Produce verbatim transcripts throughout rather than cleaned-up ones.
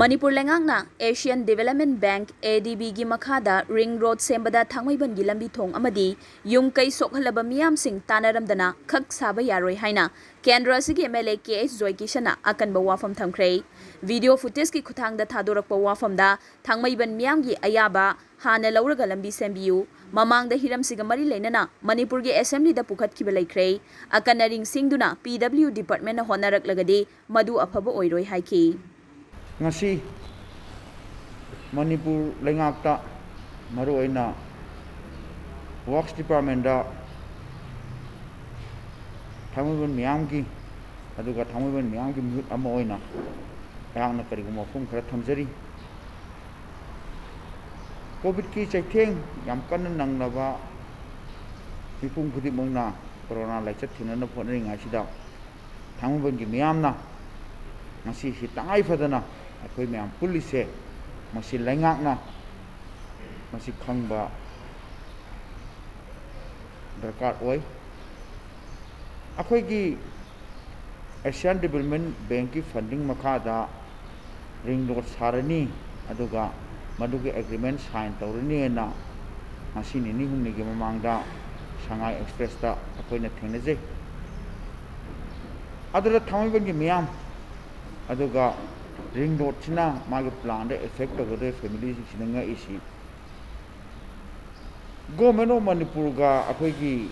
ꯃꯅꯤꯄꯨꯔ ꯂꯩꯉꯥꯛꯅ Asian Development Bank, ADB ꯒꯤ ꯃꯈꯥꯗ ring road ꯁꯦꯝꯕꯗ ꯊꯥꯡꯃꯩꯕꯟꯒꯤ ꯂꯝꯕꯤ ꯊꯣꯡ ꯑꯃꯗꯤ ꯌꯨꯝ ꯀꯩ ꯁꯣꯛꯍꯜꯂꯕ ꯃꯤꯌꯥꯝꯁꯤꯡ ꯇꯥꯟꯅꯔꯝꯗꯅ ꯈꯛ ꯁꯥꯕ ꯌꯥꯔꯣꯏ ꯍꯥꯏꯅ ꯀꯦꯟꯗ꯭ꯔ ꯑꯁꯤꯒꯤ MLA ꯀꯦ ꯑꯩꯆ ꯖꯣꯏꯀꯤꯁꯟꯅ ꯑꯀꯟꯕ ꯋꯥꯐꯝ ꯊꯝꯈ꯭ꯔꯦ꯫ Video footage ꯀꯤ ꯈꯨꯠꯊꯥꯡꯗ ꯊꯥꯗꯣꯔꯛꯄ ꯋꯥꯐꯝꯗ ꯊꯥꯡꯃꯩꯕꯟ ꯃꯤꯌꯥꯝꯒꯤ ꯑꯌꯥꯕ ꯍꯥꯟꯅ ꯂꯧꯔꯒ ꯂꯝꯕꯤ ꯁꯦꯝꯕꯤꯌꯨ꯫ ꯃꯃꯥꯡꯗ ꯍꯤꯔꯝꯁꯤꯒ ꯃꯔꯤ ꯂꯩꯅꯅ ꯃꯅꯤꯄꯨꯔꯒꯤ assembly ꯗ ꯄꯨꯈꯠꯈꯤꯕ ꯂꯩꯈ꯭ꯔꯦ꯫ ꯑꯀꯟ ꯑꯔꯤꯡ ꯁꯤꯡꯗꯨꯅ P W department ꯅ ꯍꯣꯠꯅꯔꯛꯂꯒꯗꯤ ꯃꯗꯨ ꯑꯐꯕ ꯑꯣꯏꯔꯣꯏ ꯍꯥꯏꯈꯤ꯫ ꯉꯁꯤ ꯃꯅꯤꯄꯨꯔ ꯂꯩꯉꯥꯛꯇ, ꯃꯔꯨꯑꯣꯏꯅ Works department ꯇ ꯊꯥꯡꯃꯩꯕꯟ ꯃꯤꯌꯥꯝꯒꯤ, ꯑꯗꯨꯒ ꯊꯥꯡꯃꯩꯕꯟ ꯃꯤꯌꯥꯝꯒꯤ ꯃꯤꯍꯨꯠ ꯑꯃ ꯑꯣꯏꯅ ꯑꯩꯍꯥꯛꯅ ꯀꯔꯤꯒꯨꯝꯕ ꯋꯥꯐꯝ ꯈꯔ ꯊꯝꯖꯔꯤ꯫ COVID ꯀꯤ ꯆꯩꯊꯦꯡ ꯌꯥꯝ ꯀꯟꯅ ꯅꯪꯂꯕ ꯃꯤꯄꯨꯝ ꯈꯨꯗꯤꯡꯃꯛꯅ ꯀꯣꯔꯣꯅꯥ ꯂꯥꯏꯆꯠ ꯊꯦꯡꯅꯅꯕ ꯍꯣꯠꯅꯔꯤꯉꯩꯁꯤꯗ, ꯊꯥꯡꯃꯩꯕꯟꯒꯤ ꯃꯤꯌꯥꯝꯅ ꯉꯁꯤꯁꯤ ꯇꯉꯥꯏ ꯐꯗꯅ ꯑꯩꯈꯣꯏ ꯃꯌꯥꯝ ꯄꯨꯜꯂꯤꯁꯦ, ꯃꯁꯤ ꯂꯩꯉꯥꯛꯅ ꯃꯁꯤ ꯈꯪꯕ ꯗꯔꯀꯥꯔ ꯑꯣꯏ꯫ ꯑꯩꯈꯣꯏꯒꯤ Asian Development Bank ꯀꯤ funding ꯃꯈꯥꯗ ring road ꯁꯥꯔꯅꯤ, ꯑꯗꯨꯒ ꯃꯗꯨꯒꯤ agreement sign ꯇꯧꯔꯅꯤꯅ ꯉꯁꯤ ꯅꯤꯅꯤ ꯍꯨꯝꯅꯤꯒꯤ ꯃꯃꯥꯡꯗ ꯁꯉꯥꯏ Express ꯇ ꯑꯩꯈꯣꯏꯅ ꯊꯦꯡꯅꯖꯩ꯫ ꯑꯗꯨꯗ ꯊꯥꯡꯃꯩꯕꯟꯒꯤ ꯃꯤꯌꯥꯝ, ꯑꯗꯨꯒ ring road ꯁꯤꯅ ꯃꯥꯒꯤ plan the effect ꯇꯧꯒꯗꯧꯔꯤꯕ family ꯁꯤꯡꯁꯤꯅ ꯉꯛꯏꯁꯤ, Government of ꯃꯅꯤꯄꯨꯔꯒ ꯑꯩꯈꯣꯏꯒꯤ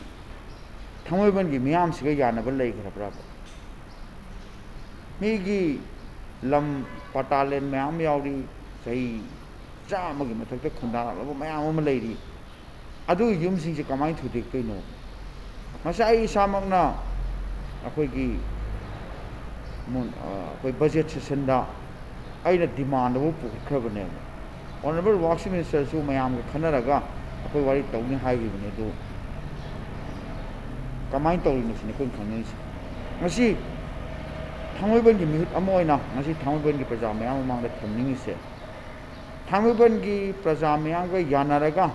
ꯊꯥꯡꯃꯩꯕꯟꯒꯤ ꯃꯤꯌꯥꯝꯁꯤꯒ ꯌꯥꯅꯕ ꯂꯩꯈ꯭ꯔꯕ꯭ꯔꯕ? ꯃꯤꯒꯤ ꯂꯝ ꯄꯇꯥ land ꯃꯌꯥꯝ ꯌꯥꯎꯔꯤ, ꯆꯍꯤ ꯆꯥꯝꯃꯒꯤ ꯃꯊꯛꯇ ꯈꯨꯟꯗꯥꯔꯛꯂꯕ ꯃꯌꯥꯝ ꯑꯃ ꯂꯩꯔꯤ꯫ ꯑꯗꯨꯒꯤ ꯌꯨꯝꯁꯤꯡꯁꯦ ꯀꯃꯥꯏꯅ ꯊꯨꯗꯦꯛꯇꯣꯏꯅꯣ? ꯉꯁꯥꯏ ꯑꯩ ꯏꯁꯥꯃꯛꯅ ꯑꯩꯈꯣꯏꯒꯤ ꯃꯨꯟ-, ꯑ, ꯑꯩꯈꯣꯏ budget session ꯗ ꯑꯩꯅ demand ꯑꯃ ꯄꯨꯈꯠꯈ꯭ꯔꯕꯅꯦꯕ꯫ Honourable Works Minister ꯁꯨ ꯃꯌꯥꯝꯒ ꯈꯟꯅꯔꯒ ꯑꯩꯈꯣꯏ ꯋꯥꯔꯤ ꯇꯧꯅꯤ ꯍꯥꯏꯈꯤꯕꯅꯦ, ꯑꯗꯨ ꯀꯃꯥꯏꯅ ꯇꯧꯔꯤꯅꯣ ꯁꯤꯅꯤ ꯑꯩꯈꯣꯏꯅ ꯈꯪꯅꯤꯡꯉꯤꯁꯦ꯫ ꯉꯁꯤ ꯊꯥꯡꯃꯩꯕꯟꯒꯤ ꯃꯤꯍꯨꯠ ꯑꯃ ꯑꯣꯏꯅ ꯉꯁꯤ ꯊꯥꯡꯃꯩꯕꯟꯒꯤ ꯄ꯭ꯔꯖꯥ ꯃꯌꯥꯝ ꯃꯃꯥꯡꯗ ꯊꯝꯅꯤꯡꯉꯤꯁꯦ, ꯊꯥꯡꯃꯩꯕꯟꯒꯤ ꯄ꯭ꯔꯖꯥ ꯃꯌꯥꯝꯒ ꯌꯥꯅꯔꯒ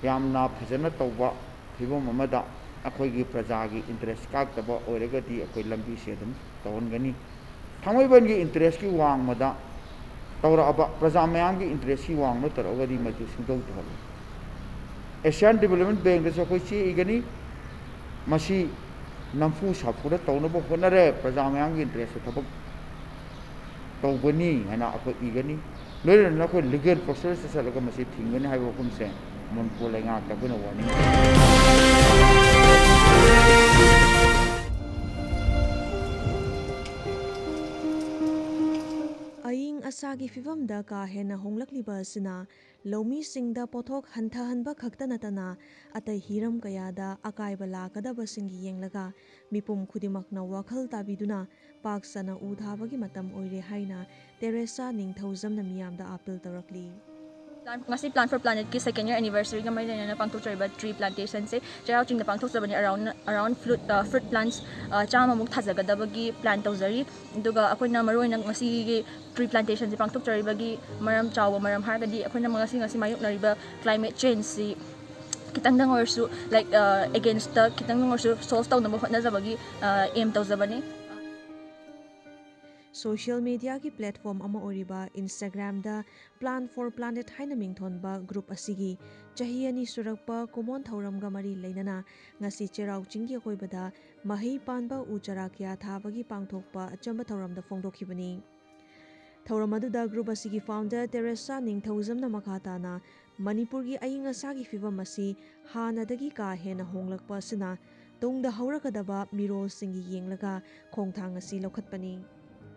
ꯌꯥꯝꯅ ꯐꯖꯅ ꯇꯧꯕ ꯐꯤꯕꯝ ꯑꯃꯗ ꯑꯩꯈꯣꯏꯒꯤ ꯄ꯭ꯔꯖꯥꯒꯤ interest ꯀꯥꯏꯔꯛꯇꯕ ꯑꯣꯏꯔꯒꯗꯤ ꯑꯩꯈꯣꯏ ꯂꯝꯕꯤꯁꯦ ꯑꯗꯨꯝ ꯇꯧꯍꯟꯒꯅꯤ꯫ ꯊꯥꯡꯃꯩꯕꯟꯒꯤ interestꯀꯤ ꯋꯥꯡꯃꯗ ꯇꯧꯔꯛꯑꯕ, ꯄ꯭ꯔꯖꯥ ꯃꯌꯥꯝꯒꯤ interestꯀꯤ ꯋꯥꯡꯃꯗ ꯇꯧꯔꯛꯑꯒꯗꯤ ꯃꯗꯨ ꯁꯨꯡꯇꯧ ꯇꯧꯍꯜꯂꯣꯏ꯫ Asian Development Bankꯗꯁꯨ ꯑꯩꯈꯣꯏ ꯆꯦ ꯏꯒꯅꯤ꯫ ꯃꯁꯤ ꯅꯝꯐꯨ ꯁꯥꯐꯨꯗ ꯇꯧꯅꯕ ꯍꯣꯠꯅꯔꯦ, ꯄ꯭ꯔꯖꯥ ꯃꯌꯥꯝꯒꯤ interestꯇ ꯊꯕꯛ ꯇꯧꯒꯅꯤ ꯍꯥꯏꯅ ꯑꯩꯈꯣꯏ ꯏꯒꯅꯤ꯫ ꯂꯣꯏꯅꯅ ꯑꯩꯈꯣꯏ legal processꯇ ꯆꯠꯂꯒ ꯃꯁꯤ ꯊꯤꯡꯒꯅꯤ ꯍꯥꯏꯕ ꯋꯥꯐꯝꯁꯦ ꯃꯅꯤꯄꯨꯔ ꯂꯩꯉꯥꯛꯇ ꯑꯩꯈꯣꯏꯅ warning ꯄꯤ꯫ ꯑꯏꯪ ꯑꯁꯥꯒꯤ ꯐꯤꯕꯝꯗ ꯀꯥ ꯍꯦꯟꯅ ꯍꯣꯡꯂꯛꯂꯤꯕ ꯑꯁꯤꯅ ꯂꯧꯃꯤꯁꯤꯡꯗ ꯄꯣꯠꯊꯣꯛ ꯍꯟꯊꯍꯟꯕ ꯈꯛꯇ ꯅꯠꯇꯅ ꯑꯇꯩ ꯍꯤꯔꯝ ꯀꯌꯥꯗ ꯑꯀꯥꯏꯕ ꯂꯥꯛꯀꯗꯕꯁꯤꯡꯒꯤ ꯌꯦꯡꯂꯒ ꯃꯤꯄꯨꯝ ꯈꯨꯗꯤꯡꯃꯛꯅ ꯋꯥꯈꯜ ꯇꯥꯕꯤꯗꯨꯅ ꯄꯥꯛ ꯁꯟꯅ ꯎ ꯊꯥꯕꯒꯤ ꯃꯇꯝ ꯑꯣꯏꯔꯦ ꯍꯥꯏꯅ ꯇꯦꯔꯦꯁꯥ ꯅꯤꯡꯊꯧꯖꯝꯅ ꯃꯤꯌꯥꯝꯗ appeal ꯇꯧꯔꯛꯂꯤ꯫ Plan- ꯉꯁꯤ Plan for Planetꯀꯤ second year anniversaryꯒ ꯃꯔꯤ ꯂꯩꯅꯅ ꯄꯥꯡꯊꯣꯛꯆꯔꯤꯕ tree plantationꯁꯦ ꯆꯩꯔꯥꯎ ꯆꯤꯡꯗ ꯄꯥꯡꯊꯣꯛꯆꯕꯅꯤ꯫ Around, around fruit, ꯑ, fruit plants, ꯑ, ꯆꯥꯝꯃꯃꯨꯛ ꯊꯥꯖꯒꯗꯕꯒꯤ plan ꯇꯧꯖꯔꯤ꯫ ꯑꯗꯨꯒ ꯑꯩꯈꯣꯏꯅ ꯃꯔꯨꯑꯣꯏꯅ ꯉꯁꯤꯒꯤ tree plantationꯁꯦ ꯄꯥꯡꯊꯣꯛꯆꯔꯤꯕꯒꯤ ꯃꯔꯝ, ꯆꯥꯎꯕ ꯃꯔꯝ ꯍꯥꯏꯔꯒꯗꯤ ꯑꯩꯈꯣꯏꯅ ꯉꯁꯤ, ꯉꯁꯤ ꯃꯥꯌꯣꯛꯅꯔꯤꯕ climate changeꯁꯤ ꯈꯤꯇꯪꯗꯪ ꯑꯣꯏꯔꯁꯨ, like, ꯑ, againstꯇ ꯈꯤꯇꯪꯗꯪ ꯑꯣꯏꯔꯁꯨ solve ꯇꯧꯅꯕ ꯍꯣꯠꯅꯖꯕꯒꯤ, ꯑ, aim ꯇꯧꯖꯕꯅꯤ꯫ Social mediaꯒꯤ platform ꯑꯃ ꯑꯣꯏꯔꯤꯕ Instagramꯗ Plan for Planet ꯍꯥꯏꯅ ꯃꯤꯡꯊꯣꯟꯕ group ꯑꯁꯤꯒꯤ ꯆꯍꯤ ꯑꯅꯤ ꯁꯨꯔꯛꯄ ꯀꯨꯃꯣꯟ ꯊꯧꯔꯝꯒ ꯃꯔꯤ ꯂꯩꯅꯅ ꯉꯁꯤ ꯆꯩꯔꯥꯎ ꯆꯤꯡꯒꯤ ꯑꯀꯣꯏꯕꯗ ꯃꯍꯩ ꯄꯥꯟꯕ ꯎ ꯆꯥꯔꯥ ꯀꯌꯥ ꯊꯥꯕꯒꯤ ꯄꯥꯡꯊꯣꯛꯄ ꯑꯆꯝꯕ ꯊꯧꯔꯝꯗ ꯐꯣꯡꯗꯣꯛꯈꯤꯕꯅꯤ꯫ ꯊꯧꯔꯝ ꯑꯗꯨꯗ group ꯑꯁꯤꯒꯤ founder ꯇꯦꯔꯦꯁꯥ ꯅꯤꯡꯊꯧꯖꯝꯅ ꯃꯈꯥ ꯇꯥꯅ ꯃꯅꯤꯄꯨꯔꯒꯤ ꯑꯏꯪ ꯑꯁꯥꯒꯤ ꯐꯤꯕꯝ ꯑꯁꯤ ꯍꯥꯟꯅꯗꯒꯤ ꯀꯥ ꯍꯦꯟꯅ ꯍꯣꯡꯂꯛꯄ ꯑꯁꯤꯅ ꯇꯨꯡꯗ ꯍꯧꯔꯛꯀꯗꯕ ꯃꯤꯔꯣꯜꯁꯤꯡꯒꯤ ꯌꯦꯡꯂꯒ ꯈꯣꯡꯊꯥꯡ ꯑꯁꯤ ꯂꯧꯈꯠꯄꯅꯤ꯫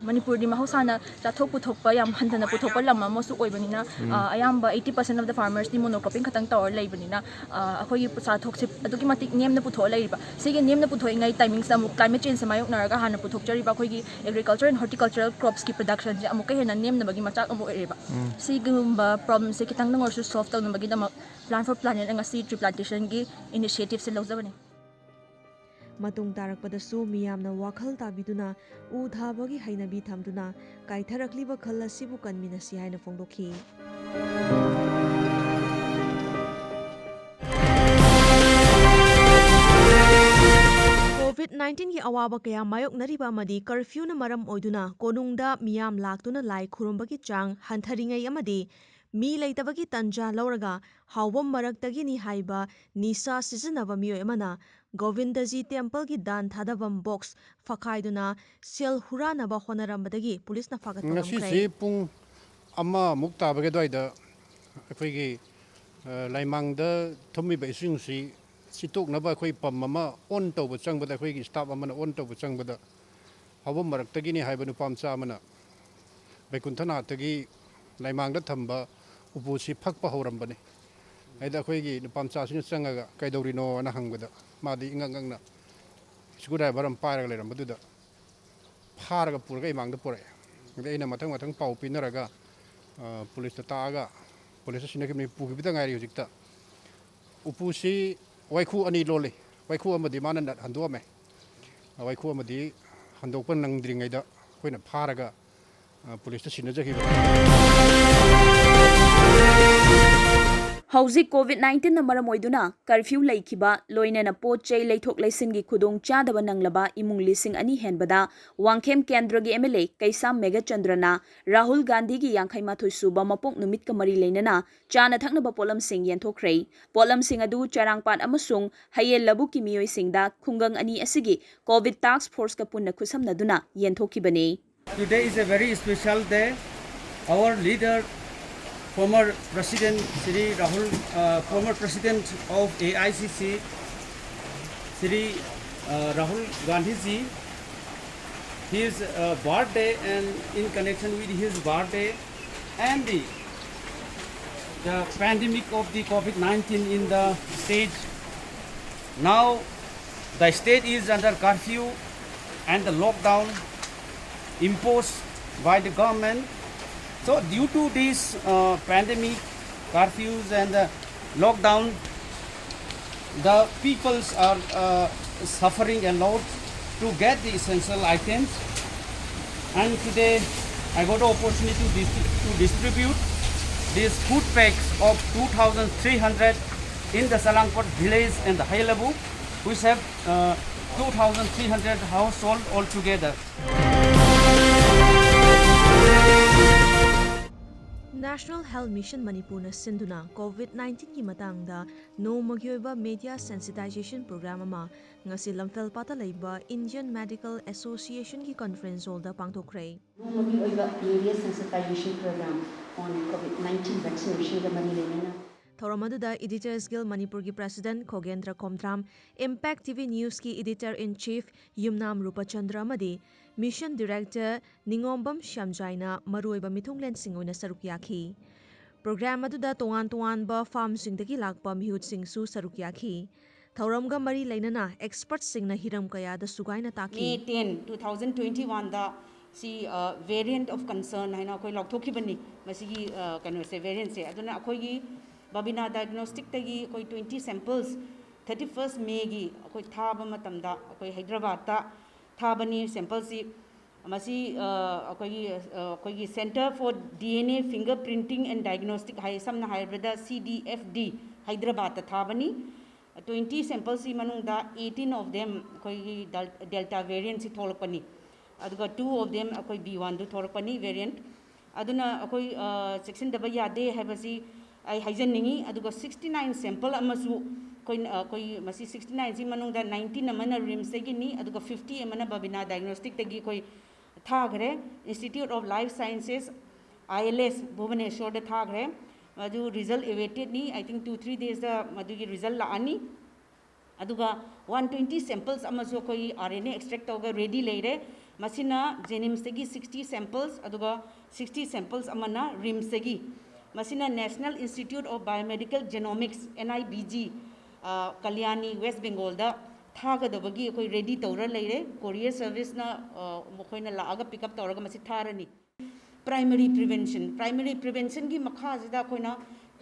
ꯃꯅꯤꯄꯨꯔꯗꯤ ꯃꯍꯧꯁꯥꯅ ꯆꯥꯊꯣꯛ ꯄꯨꯊꯣꯛꯄ ꯌꯥꯝ ꯍꯟꯊꯅ ꯄꯨꯊꯣꯛꯄ ꯂꯝ ꯑꯃꯁꯨ ꯑꯣꯏꯕꯅꯤꯅ, ꯎꯝ꯫ ꯑ, ꯑꯌꯥꯝꯕ eighty percent of the farmersꯇꯤ monocropping ꯈꯛꯇꯪ ꯇꯧꯔ ꯂꯩꯕꯅꯤꯅ, ꯑ, ꯑꯩꯈꯣꯏꯒꯤ ꯆꯥꯊꯣꯛꯁꯦ ꯑꯗꯨꯛꯀꯤ ꯃꯇꯤꯛ ꯅꯦꯝꯅ ꯄꯨꯊꯣꯛꯑ ꯂꯩꯔꯤꯕ꯫ ꯁꯤꯒꯤ ꯅꯦꯝꯅ ꯄꯨꯊꯣꯛꯏꯉꯩ timingꯁꯤꯗ ꯑꯃꯨꯛ climate changeꯁꯦ ꯃꯥꯌꯣꯛꯅꯔꯒ ꯍꯥꯟꯅ ꯄꯨꯊꯣꯛꯆꯔꯤꯕ ꯑꯩꯈꯣꯏꯒꯤ agriculture and horticultural cropsꯀꯤ productionꯁꯦ ꯑꯃꯨꯛꯀ ꯍꯦꯟꯅ ꯅꯦꯝꯅꯕꯒꯤ ꯃꯆꯥꯛ ꯑꯃ ꯑꯣꯏꯔꯛꯑꯦꯕ꯫ ꯎꯝ꯫ ꯁꯤꯒꯨꯝꯕ problemꯁꯦ ꯈꯤꯇꯪꯗ ꯑꯣꯏꯔꯁꯨ solve ꯇꯧꯅꯕꯒꯤꯗꯃꯛ Plan for Planetꯅ ꯉꯁꯤ tree plantationꯒꯤ initiativeꯁꯦ ꯂꯧꯖꯕꯅꯤ꯫ ꯃꯇꯨꯡ ꯇꯥꯔꯛꯄꯗꯁꯨ ꯃꯤꯌꯥꯝꯅ ꯋꯥꯈꯜ ꯇꯥꯕꯤꯗꯨꯅ ꯎ ꯊꯥꯕꯒꯤ ꯍꯩꯅꯕꯤ ꯊꯝꯗꯨꯅ ꯀꯥꯏꯊꯔꯛꯂꯤꯕ ꯈꯜ ꯑꯁꯤꯕꯨ ꯀꯟꯃꯤꯟꯅꯁꯤ ꯍꯥꯏꯅ ꯐꯣꯡꯗꯣꯛꯈꯤ꯫ COVID ꯅꯥꯏꯟꯇꯤꯟꯒꯤ ꯑꯋꯥꯕ ꯀꯌꯥ ꯃꯥꯌꯣꯛꯅꯔꯤꯕ ꯑꯃꯗꯤ ꯀꯔꯐ꯭ꯌꯨꯅ ꯃꯔꯝ ꯑꯣꯏꯗꯨꯅ ꯀꯣꯅꯨꯡꯗ ꯃꯤꯌꯥꯝ ꯂꯥꯛꯇꯨꯅ ꯂꯥꯏ ꯈꯨꯔꯨꯝꯕꯒꯤ ꯆꯥꯡ ꯍꯟꯊꯔꯤꯉꯩ ꯑꯃꯗꯤ ꯃꯤ ꯂꯩꯇꯕꯒꯤ ꯇꯟꯖꯥ ꯂꯧꯔꯒ ꯍꯥꯎꯕꯝ ꯃꯔꯛꯇꯒꯤꯅꯤ ꯍꯥꯏꯕ ꯅꯤꯁꯥ ꯁꯤꯖꯤꯟꯅꯕ ꯃꯤꯑꯣꯏ ꯑꯃꯅ ꯒꯣꯕꯤꯟꯗꯖꯤ ꯇꯦꯝꯄꯜꯒꯤ ꯗꯥꯟ ꯊꯥꯗꯐꯝ ꯕꯣꯛꯁ ꯐꯥꯈꯥꯏꯗꯨꯅ ꯁꯦꯜ ꯍꯨꯔꯥꯟꯅꯕ ꯍꯣꯠꯅꯔꯝꯕꯗꯒꯤ ꯄꯨꯂꯤꯁꯅ ꯐꯥꯒꯠꯄ ꯉꯝꯈ꯭ꯔꯦ꯫ ꯉꯁꯤꯁꯤ ꯄꯨꯡ ꯑꯃꯃꯨꯛ ꯇꯥꯕꯒꯤ ꯑꯗꯨꯋꯥꯏꯗ ꯑꯩꯈꯣꯏꯒꯤ, ꯑ, ꯂꯥꯏꯃꯥꯡꯗ ꯊꯨꯝꯃꯤꯕ ꯏꯁꯤꯡꯁꯤ ꯁꯤꯠꯇꯣꯛꯅꯕ ꯑꯩꯈꯣꯏ ꯄꯝ ꯑꯃ ꯑꯣꯟ ꯇꯧꯕ ꯆꯪꯕꯗ, ꯑꯩꯈꯣꯏꯒꯤ ꯁ꯭ꯇꯥꯐ ꯑꯃꯅ ꯑꯣꯟ ꯇꯧꯕ ꯆꯪꯕꯗ, ꯍꯥꯎꯕꯝ ꯃꯔꯛꯇꯒꯤꯅꯤ ꯍꯥꯏꯕ ꯅꯨꯄꯥ ꯃꯆꯥ ꯑꯃꯅ ꯕꯩꯀꯨꯟꯊꯅꯥꯊꯒꯤ ꯂꯥꯏꯃꯥꯡꯗ ꯊꯝꯕ ꯎꯄꯨꯁꯤ ꯐꯛꯄ ꯍꯧꯔꯝꯕꯅꯤ꯫ ꯑꯗ ꯑꯩꯈꯣꯏꯒꯤ ꯅꯨꯄꯥ ꯃꯆꯥꯁꯤꯅ ꯆꯪꯉꯒ "ꯀꯩꯗꯧꯔꯤꯅꯣ?" ꯍꯥꯏꯅ ꯍꯪꯕꯗ, ꯃꯥꯗꯤ ꯏꯉꯛ ꯉꯛꯅ ꯁ꯭ꯀ꯭ꯔꯨ ꯗ꯭ꯔꯥꯏꯚꯔ ꯑꯃ ꯄꯥꯏꯔꯒ ꯂꯩꯔꯝꯕꯗꯨꯗ ꯐꯥꯔꯒ ꯄꯨꯔꯒ ꯏꯃꯥꯡꯗ ꯄꯨꯔꯛꯑꯦ꯫ ꯑꯗꯩ ꯑꯩꯅ ꯃꯊꯪ ꯃꯊꯪ ꯄꯥꯎ ꯄꯤꯅꯔꯒ, ꯑ, ꯄꯨꯂꯤꯁꯇ ꯇꯥꯛꯑꯒ ꯄꯨꯂꯤꯁꯇ ꯁꯤꯟꯅꯈꯤꯕꯅꯤ꯫ ꯄꯨꯈꯤꯕꯗ ꯉꯥꯏꯔꯤ ꯍꯧꯖꯤꯛꯇ꯫ ꯎꯄꯨꯁꯤ ꯋꯥꯏꯈꯨ ꯑꯅꯤ ꯂꯣꯜꯂꯤ꯫ ꯋꯥꯏꯈꯨ ꯑꯃꯗꯤ ꯃꯥꯅ ꯅꯠ ꯍꯟꯗꯣꯛꯑꯝꯃꯦ꯫ ꯋꯥꯏꯈꯨ ꯑꯃꯗꯤ ꯍꯟꯗꯣꯛꯄ ꯅꯪꯗ꯭ꯔꯤꯉꯩꯗ ꯑꯩꯈꯣꯏꯅ ꯐꯥꯔꯒ, ꯑ, ꯄꯨꯂꯤꯁꯇ ꯁꯤꯟꯅꯖꯈꯤꯕꯅꯤ꯫ ꯍꯧꯖꯤꯛ ꯀꯣꯚꯤꯗ ꯅꯥꯏꯟꯇꯤꯟꯅ ꯃꯔꯝ ꯑꯣꯏꯗꯨꯅ ꯀꯔꯐ꯭ꯌꯨ ꯂꯩꯈꯤꯕ, ꯂꯣꯏꯅꯅ ꯄꯣꯠ ꯆꯩ ꯂꯩꯊꯣꯛ ꯂꯩꯁꯤꯟꯒꯤ ꯈꯨꯗꯣꯡ ꯆꯥꯗꯕ ꯅꯪꯂꯕ ꯏꯃꯨꯡ ꯂꯤꯁꯤꯡ ꯑꯅꯤ ꯍꯦꯟꯕꯗ ꯋꯥꯡꯈꯦꯝ ꯀꯦꯟꯗ꯭ꯔꯒꯤ ꯑꯦꯝ ꯑꯦꯜ ꯑꯦ ꯀꯩꯁꯥꯝ ꯃꯦꯘꯆꯟꯗ꯭ꯔꯅ ꯔꯥꯍꯨꯜ ꯒꯥꯟꯙꯤꯒꯤ ꯌꯥꯡꯈꯩ ꯃꯥꯊꯣꯏ ꯁꯨꯕ ꯃꯄꯣꯛ ꯅꯨꯃꯤꯠꯀ ꯃꯔꯤ ꯂꯩꯅꯅ ꯆꯥꯅ ꯊꯛꯅꯕ ꯄꯣꯠꯂꯝꯁꯤꯡ ꯌꯦꯟꯊꯣꯛꯈ꯭ꯔꯦ꯫ ꯄꯣꯠꯂꯝꯁꯤꯡ ꯑꯗꯨ ꯆꯔꯥꯡꯄꯥꯠ ꯑꯃꯁꯨꯡ ꯍꯌꯦꯜ ꯂꯧꯕꯨꯛꯀꯤ ꯃꯤꯑꯣꯏꯁꯤꯡꯗ ꯈꯨꯡꯒꯪ ꯑꯅꯤ ꯑꯁꯤꯒꯤ ꯀꯣꯚꯤꯗ ꯇꯥꯁ꯭ꯛ ꯐꯣꯔꯁꯀ ꯄꯨꯟꯅ ꯈꯨꯠꯁꯝꯅꯗꯨꯅ ꯌꯦꯟꯊꯣꯛꯈꯤꯕꯅꯤ꯫ Today is a very special day. Our leader, former President Shri Rahul, uh, former President of A I C C, Shri, uh, Rahul Gandhi ji, his, uh, birthday, and in connection with his birthday and the, the pandemic of the COVID nineteen in the state, now the state is under curfew and the lockdown imposed by the government. So due to this, uh, pandemic, curfews and the lockdown, the peoples are, uh, suffering a lot to get the essential items. And today I got the opportunity to, dis- to distribute these food packs of two thousand three hundred in the Salangpot village and the Hailabu, which have, uh, two thousand three hundred household altogether. National Health Mission ꯃꯅꯤꯄꯨꯔꯅ ꯁꯤꯟꯗꯨꯅ COVID nineteenꯒꯤ ꯃꯇꯥꯡꯗ ꯅꯣꯡꯃꯒꯤ ꯑꯣꯏꯕ media sensitization program ꯑꯃ ꯉꯁꯤ ꯂꯝꯐꯦꯜꯄꯥꯠꯇ ꯂꯩꯕ Indian Medical Associationꯒꯤ conference hallꯗ ꯄꯥꯡꯊꯣꯛꯈ꯭ꯔꯦ꯫ ꯅꯣꯡꯃꯒꯤ ꯑꯣꯏꯕ media sensitization program on COVID nineteen vaccination ꯒ ꯃꯔꯤ ꯂꯩꯅꯅ ꯊꯧꯔꯝ ꯑꯗꯨꯗ Editors Guild ꯃꯅꯤꯄꯨꯔꯒꯤ president ꯈꯣꯒꯦꯟꯗ꯭ꯔ Khomdram, Impact TV Newsꯀꯤ editor in chief ꯌꯨꯝꯅꯥꯝ ꯔꯨꯄꯆꯟꯗ꯭ꯔ ꯑꯃꯗꯤ mission director ꯅꯤꯉꯣꯝꯕꯝ ꯁ꯭ꯌꯥꯝꯖꯥꯏꯅ ꯃꯔꯨꯑꯣꯏꯕ ꯃꯤꯊꯨꯡꯂꯦꯟꯁꯤꯡ ꯑꯣꯏꯅ ꯁꯔꯨꯛ ꯌꯥꯈꯤ꯫ Program ꯑꯗꯨꯗ ꯇꯣꯉꯥꯟ ꯇꯣꯉꯥꯟꯕ firmꯁꯤꯡꯗꯒꯤ ꯂꯥꯛꯄ ꯃꯤꯍꯨꯠꯁꯤꯡꯁꯨ ꯁꯔꯨꯛ ꯌꯥꯈꯤ꯫ ꯊꯧꯔꯝꯒ ꯃꯔꯤ ꯂꯩꯅꯅ expertꯁꯤꯡꯅ ꯍꯤꯔꯝ ꯀꯌꯥꯗ ꯁꯨꯒꯥꯏꯅ ꯇꯥꯛꯈꯤ꯫ May ten, two thousand twenty-one ꯗ ꯁꯤ variant of concern ꯍꯥꯏꯅ ꯑꯩꯈꯣꯏ ꯂꯥꯎꯊꯣꯛꯈꯤꯕꯅꯤ꯫ ꯃꯁꯤꯒꯤ ꯀꯩꯅꯣꯁꯦ, variantꯁꯦ꯫ ꯑꯗꯨꯅ ꯑꯩꯈꯣꯏꯒꯤ ꯕꯕꯤꯅꯥ diagnosticꯇꯒꯤ ꯑꯩꯈꯣꯏ twenty samples thirty first Mayꯒꯤ ꯑꯩꯈꯣꯏ ꯊꯥꯕ ꯃꯇꯝꯗ ꯑꯩꯈꯣꯏ ꯍꯥꯏꯗ꯭ꯔꯕꯥꯗꯇ ꯊꯥꯕꯅꯤ sampleꯁꯤ꯫ ꯃꯁꯤ ꯑꯩꯈꯣꯏꯒꯤ ꯑꯩꯈꯣꯏꯒꯤ Centre for D N A Finger Printing and Diagnostic ꯍꯥꯏ, ꯁꯝꯅ ꯍꯥꯏꯔꯕꯗ C D F D ꯍꯥꯏꯗ꯭ꯔꯕꯥꯗꯇ ꯊꯥꯕꯅꯤ꯫ Twenty samples ꯁꯤ ꯃꯅꯨꯡꯗ eighteen of them ꯑꯩꯈꯣꯏꯒꯤ Delta variantꯁꯤ ꯊꯣꯛꯂꯛꯄꯅꯤ꯫ ꯑꯗꯨꯒ two of them ꯑꯩꯈꯣꯏ B one ꯗꯨ ꯊꯣꯛꯂꯛꯄꯅꯤ variant꯫ ꯑꯗꯨꯅ ꯑꯩꯈꯣꯏ ꯆꯦꯛꯁꯤꯟꯗꯕ ꯌꯥꯗꯦ ꯍꯥꯏꯕꯁꯤ ꯑꯩ ꯍꯥꯏꯖꯅꯤꯡꯏ꯫ ꯑꯗꯨꯒ sixty nine sample ꯑꯃꯁꯨ ꯑꯩꯈꯣꯏꯅ ꯑꯩꯈꯣꯏ ꯃꯁꯤ sixty nine ꯁꯤ ꯃꯅꯨꯡꯗ nineteen ꯑꯃꯅ RIMSꯇꯒꯤꯅꯤ, ꯑꯗꯨꯒ fifty ꯑꯃꯅ ꯕꯕꯤꯅꯥ diagnosticꯇꯒꯤ ꯑꯩꯈꯣꯏ ꯊꯥꯈ꯭ꯔꯦ꯫ Institute of Life Sciences, I L S, ꯚꯨꯕꯅꯦꯁꯣꯔꯗ ꯊꯥꯈ꯭ꯔꯦ꯫ ꯃꯗꯨ result awaitedꯅꯤ, I think two three daysꯇ ꯃꯗꯨꯒꯤ result ꯂꯥꯛꯑꯅꯤ꯫ ꯑꯗꯨꯒ one twenty samples ꯑꯃꯁꯨ ꯑꯩꯈꯣꯏ R N A extract ꯇꯧꯔꯒ ready ꯂꯩꯔꯦ꯫ ꯃꯁꯤꯅ JNIMSꯇꯒꯤ sixty samples, ꯑꯗꯨꯒ sixty samples ꯑꯃꯅ RIMSꯇꯒꯤ꯫ ꯃꯁꯤꯅ National Institute of Biomedical Genomics, N I B G, ꯀꯂꯤꯌꯥꯅꯤ, West Bengalꯗ ꯊꯥꯒꯗꯕꯒꯤ ꯑꯩꯈꯣꯏ ready ꯇꯧꯔ ꯂꯩꯔꯦ꯫ Courier serviceꯅ ꯃꯈꯣꯏꯅ ꯂꯥꯛꯑꯒ pick up ꯇꯧꯔꯒ ꯃꯁꯤ ꯊꯥꯔꯅꯤ꯫ Primary prevention, primary preventionꯒꯤ ꯃꯈꯥꯁꯤꯗ ꯑꯩꯈꯣꯏꯅ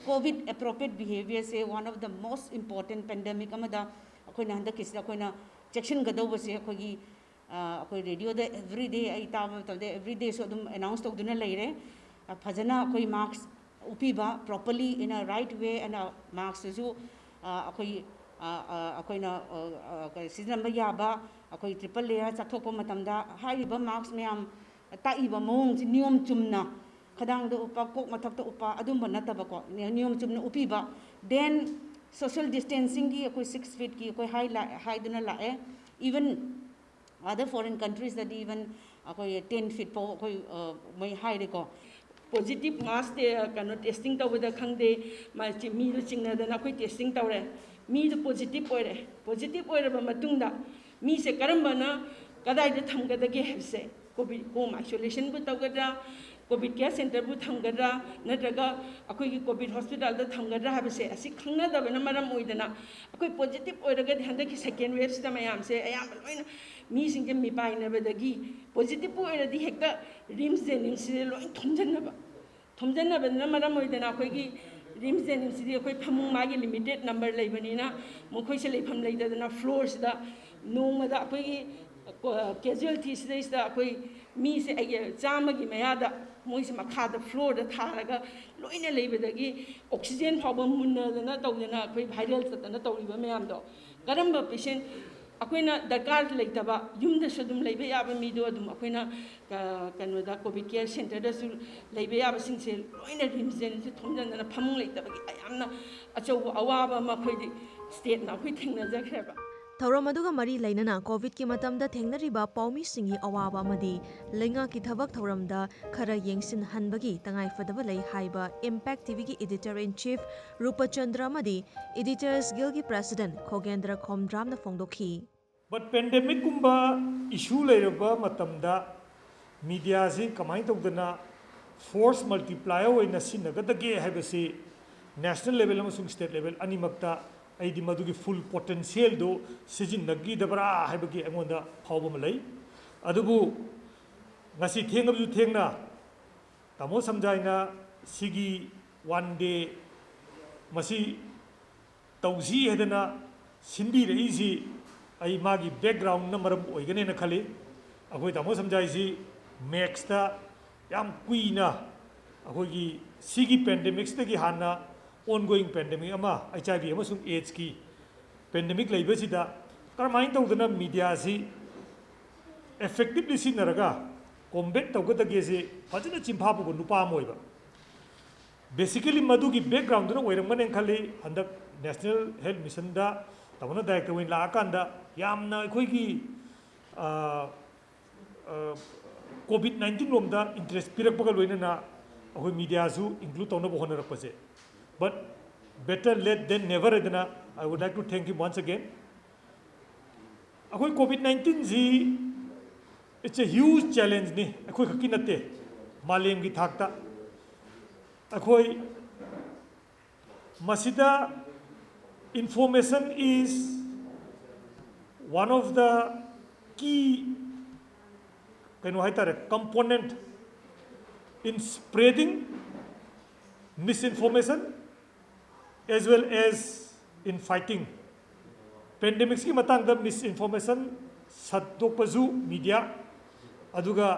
COVID appropriate behaviourꯁꯦ one of the most important pandemic ꯑꯃꯗ ꯑꯩꯈꯣꯏꯅ ꯍꯟꯗꯛꯀꯤꯁꯤꯗ ꯑꯩꯈꯣꯏꯅ ꯆꯦꯛꯁꯤꯟꯒꯗꯧꯕꯁꯦ ꯑꯩꯈꯣꯏꯒꯤ ꯑꯩꯈꯣꯏ radioꯗ everyday ꯑꯩ ꯇꯥꯕ ꯃꯇꯝꯗ everydayꯁꯨ ꯑꯗꯨꯝ announce ꯇꯧꯗꯨꯅ ꯂꯩꯔꯦ꯫ ꯐꯖꯅ ꯑꯩꯈꯣꯏ mask ꯎꯞꯄꯤꯕ, properly in a right way and maskꯁꯤꯁꯨ ꯑꯩꯈꯣꯏ ꯑ, ꯑ, ꯑꯩꯈꯣꯏꯅ, ꯑ, ꯑ, ꯀꯩ, ꯁꯤꯖꯤꯟꯅꯕ ꯌꯥꯕ, ꯑꯩꯈꯣꯏ triple layer ꯆꯠꯊꯣꯛꯄ ꯃꯇꯝꯗ ꯍꯥꯏꯔꯤꯕ mask ꯃꯌꯥꯝ ꯇꯥꯛꯏꯕ ꯃꯑꯣꯡꯁꯤ ꯅꯤꯌꯣꯝ ꯆꯨꯝꯅ, ꯈꯗꯥꯡꯗ ꯎꯞꯄ, ꯀꯣꯛ ꯃꯊꯛꯇ ꯎꯞꯄ, ꯑꯗꯨꯝꯕ ꯅꯠꯇꯕꯀꯣ, ꯅꯤ-, ꯅꯤꯌꯣꯝ ꯆꯨꯝꯅ ꯎꯞꯄꯤꯕ, then social distancingꯒꯤ ꯑꯩꯈꯣꯏ six feetꯀꯤ ꯑꯩꯈꯣꯏ ꯍꯥꯏ ꯂꯥꯛ-, ꯍꯥꯏꯗꯨꯅ ꯂꯥꯛꯑꯦ꯫ Even other foreign countries ꯗꯗꯤ even ꯑꯩꯈꯣꯏ ten feet ꯐꯥꯎ ꯑꯩꯈꯣꯏ, ꯑ, ꯃꯣꯏ ꯍꯥꯏꯔꯦꯀꯣ꯫ Positive mass ꯇꯦ-, ꯀꯩꯅꯣ, testing ꯇꯧꯕꯗ ꯈꯪꯗꯦ, ꯃꯥ ꯆꯤ-, ꯃꯤꯗꯣ ꯆꯤꯡꯅꯗꯅ ꯑꯩꯈꯣꯏ testing ꯇꯧꯔꯦ꯫ ꯃꯤꯗꯣ positive ꯑꯣꯏꯔꯦ꯫ Positive ꯑꯣꯏꯔꯕ ꯃꯇꯨꯡꯗ ꯃꯤꯁꯦ ꯀꯔꯝꯕꯅ ꯀꯗꯥꯏꯗ ꯊꯝꯒꯗꯒꯦ ꯍꯥꯏꯕꯁꯦ, COVID home isolationꯕꯨ ꯇꯧꯒꯗ꯭ꯔꯥ, COVID care centreꯕꯨ ꯊꯝꯒꯗ꯭ꯔꯥ, ꯅꯠꯇ꯭ꯔꯒ ꯑꯩꯈꯣꯏꯒꯤ COVID hospitalꯗ ꯊꯝꯒꯗ꯭ꯔꯥ ꯍꯥꯏꯕꯁꯦ, ꯑꯁꯤ ꯈꯪꯅꯗꯕꯅ ꯃꯔꯝ ꯑꯣꯏꯗꯅ, ꯑꯩꯈꯣꯏ positive ꯑꯣꯏꯔꯒꯗꯤ ꯍꯟꯗꯛꯀꯤ second waveꯁꯤꯗ ꯃꯌꯥꯝꯁꯦ ꯑꯌꯥꯝꯕ ꯂꯣꯏꯅ ꯃꯤꯁꯤꯡꯁꯦ ꯃꯤꯄꯥꯏꯅꯕꯗꯒꯤ, positive ꯑꯣꯏꯔꯗꯤ ꯍꯦꯛꯇ RIMS JNIMSꯁꯤꯗ ꯂꯣꯏ ꯊꯣꯝꯖꯤꯟꯅꯕ, ꯊꯣꯝꯖꯤꯟꯅꯕꯗꯨꯅ ꯃꯔꯝ ꯑꯣꯏꯗꯅ ꯑꯩꯈꯣꯏꯒꯤ RIMS JNIMSꯁꯤꯗꯤ ꯑꯩꯈꯣꯏ ꯐꯃꯨꯡ ꯃꯥꯒꯤ limited number ꯂꯩꯕꯅꯤꯅ ꯃꯈꯣꯏꯁꯦ ꯂꯩꯐꯝ ꯂꯩꯇꯗꯅ floorꯁꯤꯗ ꯅꯣꯡꯃꯗ ꯑꯩꯈꯣꯏꯒꯤ casualty ꯁꯤꯗꯩꯁꯤꯗ ꯑꯩꯈꯣꯏ ꯃꯤꯁꯦ ꯑꯩꯒꯤ ꯆꯥꯝꯃꯒꯤ ꯃꯌꯥꯗ ꯃꯣꯏꯁꯦ ꯃꯈꯥꯗ floorꯗ ꯊꯥꯔꯒ ꯂꯣꯏꯅ ꯂꯩꯕꯗꯒꯤ oxygen ꯐꯥꯎꯕ ꯃꯨꯟꯅꯗꯅ ꯇꯧꯗꯅ ꯑꯩꯈꯣꯏ viral ꯆꯠꯇꯅ ꯇꯧꯔꯤꯕ ꯃꯌꯥꯝꯗꯣ, ꯀꯔꯝꯕ patient ꯑꯩꯈꯣꯏꯅ ꯗꯔꯀꯥꯔ ꯂꯩꯇꯕ, ꯌꯨꯝꯗꯁꯨ ꯑꯗꯨꯝ ꯂꯩꯕ ꯌꯥꯕ ꯃꯤꯗꯣ ꯑꯗꯨꯝ ꯑꯩꯈꯣꯏꯅ, ꯑ, ꯀꯩꯅꯣꯗ, COVID care centreꯗꯁꯨ ꯂꯩꯕ ꯌꯥꯕꯁꯤꯡꯁꯦ ꯂꯣꯏꯅ RIMS JNIMSꯁꯦ ꯊꯣꯝꯖꯤꯟꯗꯅ ꯐꯃꯨꯡ ꯂꯩꯇꯕꯒꯤ ꯌꯥꯝꯅ ꯑꯆꯧꯕ ꯑꯋꯥꯕ ꯑꯃ ꯑꯩꯈꯣꯏꯗꯤ stateꯅ ꯑꯩꯈꯣꯏ ꯊꯦꯡꯅꯖꯈ꯭ꯔꯦꯕ꯫ ꯊꯧꯔꯝ ꯑꯗꯨꯒ ꯃꯔꯤ ꯂꯩꯅꯅ COVIDꯀꯤ ꯃꯇꯝꯗ ꯊꯦꯡꯅꯔꯤꯕ ꯄꯥꯎꯃꯤꯁꯤꯡꯒꯤ ꯑꯋꯥꯕ ꯑꯃꯗꯤ ꯂꯩꯉꯥꯛꯀꯤ ꯊꯕꯛ ꯊꯧꯔꯝꯗ ꯈꯔ ꯌꯦꯡꯁꯤꯟꯍꯟꯕꯒꯤ ꯇꯉꯥꯏꯐꯗꯕ ꯂꯩ ꯍꯥꯏꯕ Impact TVꯒꯤ editor in chief ꯔꯨꯄꯆꯟꯗ꯭ꯔ ꯑꯃꯗꯤ Editors Guildꯀꯤ president ꯈꯣꯒꯦꯟꯗ꯭ꯔ ꯈꯣꯝꯗ꯭ꯔꯥꯝꯅ ꯐꯣꯡꯗꯣꯛꯈꯤ꯫ But pandemicꯀꯨꯝꯕ issue ꯂꯩꯔꯕ ꯃꯇꯝꯗ mediaꯁꯤ ꯀꯃꯥꯏꯅ ꯇꯧꯗꯅ force multiplier ꯑꯣꯏꯅ ꯁꯤꯖꯤꯟꯅꯒꯗꯒꯦ ꯍꯥꯏꯕꯁꯤ national level ꯑꯃꯁꯨꯡ state level ꯑꯅꯤꯃꯛꯇ ꯑꯩꯗꯤ ꯃꯗꯨꯒꯤ full potentialꯗꯨ ꯁꯤꯖꯤꯟꯅꯈꯤꯗꯕ꯭ꯔꯥ ꯍꯥꯏꯕꯒꯤ ꯑꯩꯉꯣꯟꯗ ꯐꯥꯎꯕ ꯑꯃ ꯂꯩ꯫ ꯑꯗꯨꯕꯨ ꯉꯁꯤ ꯊꯦꯡꯉꯕꯁꯨ ꯊꯦꯡꯅ ꯇꯥꯃꯣ ꯁꯝꯖꯥꯏꯅ ꯁꯤꯒꯤ one day ꯃꯁꯤ ꯇꯧꯁꯤ ꯍꯥꯏꯗꯅ ꯁꯤꯟꯕꯤꯔꯛꯏꯁꯤ ꯑꯩ ꯃꯥꯒꯤ backgroundꯅ ꯃꯔꯝ ꯑꯣꯏꯒꯅꯦꯅ ꯈꯜꯂꯤ꯫ ꯑꯩꯈꯣꯏ ꯇꯥꯃꯣ ꯁꯝꯖꯥꯏꯁꯤ ꯃꯦꯛꯁꯇ ꯌꯥꯝ ꯀꯨꯏꯅ ꯑꯩꯈꯣꯏꯒꯤ ꯁꯤꯒꯤ pandemicsꯇꯒꯤ ꯍꯥꯟꯅ ongoing pandemic ꯑꯃ HIV ꯑꯃꯁꯨꯡ AIDSꯀꯤ ꯄꯦꯟꯗꯦꯃꯤꯛ ꯂꯩꯕꯁꯤꯗ ꯀꯔꯝꯍꯥꯏꯅ ꯇꯧꯗꯅ ꯃꯤꯗꯤꯌꯥꯁꯤ ꯏꯐꯦꯛꯇꯤꯕꯂꯤ ꯁꯤꯖꯤꯟꯅꯔꯒ ꯀꯣꯝꯕꯦꯠ ꯇꯧꯒꯗꯒꯦꯁꯦ ꯐꯖꯅ ꯆꯤꯟꯐꯥ ꯄꯨꯕ ꯅꯨꯄꯥ ꯑꯃ ꯑꯣꯏꯕ꯫ ꯕꯦꯁꯤꯀꯦꯂꯤ ꯃꯗꯨꯒꯤ ꯕꯦꯛꯒ꯭ꯔꯥꯎꯟꯗꯨꯅ ꯑꯣꯏꯔꯝꯒꯅꯦꯅ ꯈꯜꯂꯤ꯫ ꯍꯟꯗꯛ ꯅꯦꯁꯅꯦꯜ ꯍꯦꯜꯠ ꯃꯤꯁꯟꯗ ꯇꯧꯅ ꯗꯥꯏꯔꯦꯛꯇꯔ ꯑꯣꯏꯅ ꯂꯥꯛꯑꯀꯥꯟꯗ ꯌꯥꯝꯅ ꯑꯩꯈꯣꯏꯒꯤ ꯀꯣꯚꯤꯗ ꯅꯥꯏꯟꯇꯤꯟ ꯂꯣꯝꯗ ꯏꯟꯇꯔꯦꯁ ꯄꯤꯔꯛꯄꯒ ꯂꯣꯏꯅꯅ ꯑꯩꯈꯣꯏ ꯃꯤꯗꯤꯌꯥꯁꯨ ꯏꯟꯀ꯭ꯂꯨꯗ ꯇꯧꯅꯕ ꯍꯣꯠꯅꯔꯛꯄꯁꯦ꯫ But better late than never ꯍꯥꯏꯗꯅ, I would like to thank him once again. ꯑꯩꯈꯣꯏ COVID ꯅꯥꯏꯟꯇꯤꯟꯁꯤ it's a huge challenge ꯅꯤ, ꯑꯩꯈꯣꯏ ꯈꯛꯀꯤ ꯅꯠꯇꯦ, ꯃꯥꯂꯦꯝꯒꯤ ꯊꯥꯛꯇ꯫ ꯑꯩꯈꯣꯏ ꯃꯁꯤꯗ information is one of the key, ꯀꯩꯅꯣ ꯍꯥꯏꯇꯥꯔꯦ, component in spreading misinformation as well as in fighting. ꯄꯦꯟꯗꯦꯃꯤꯛꯁꯀꯤ ꯃꯇꯥꯡꯗ ꯃꯤꯁꯏꯟꯐꯣꯔꯃꯦꯁꯟ ꯁꯟꯗꯣꯛꯄꯁꯨ ꯃꯤꯗꯤꯌꯥ, ꯑꯗꯨꯒ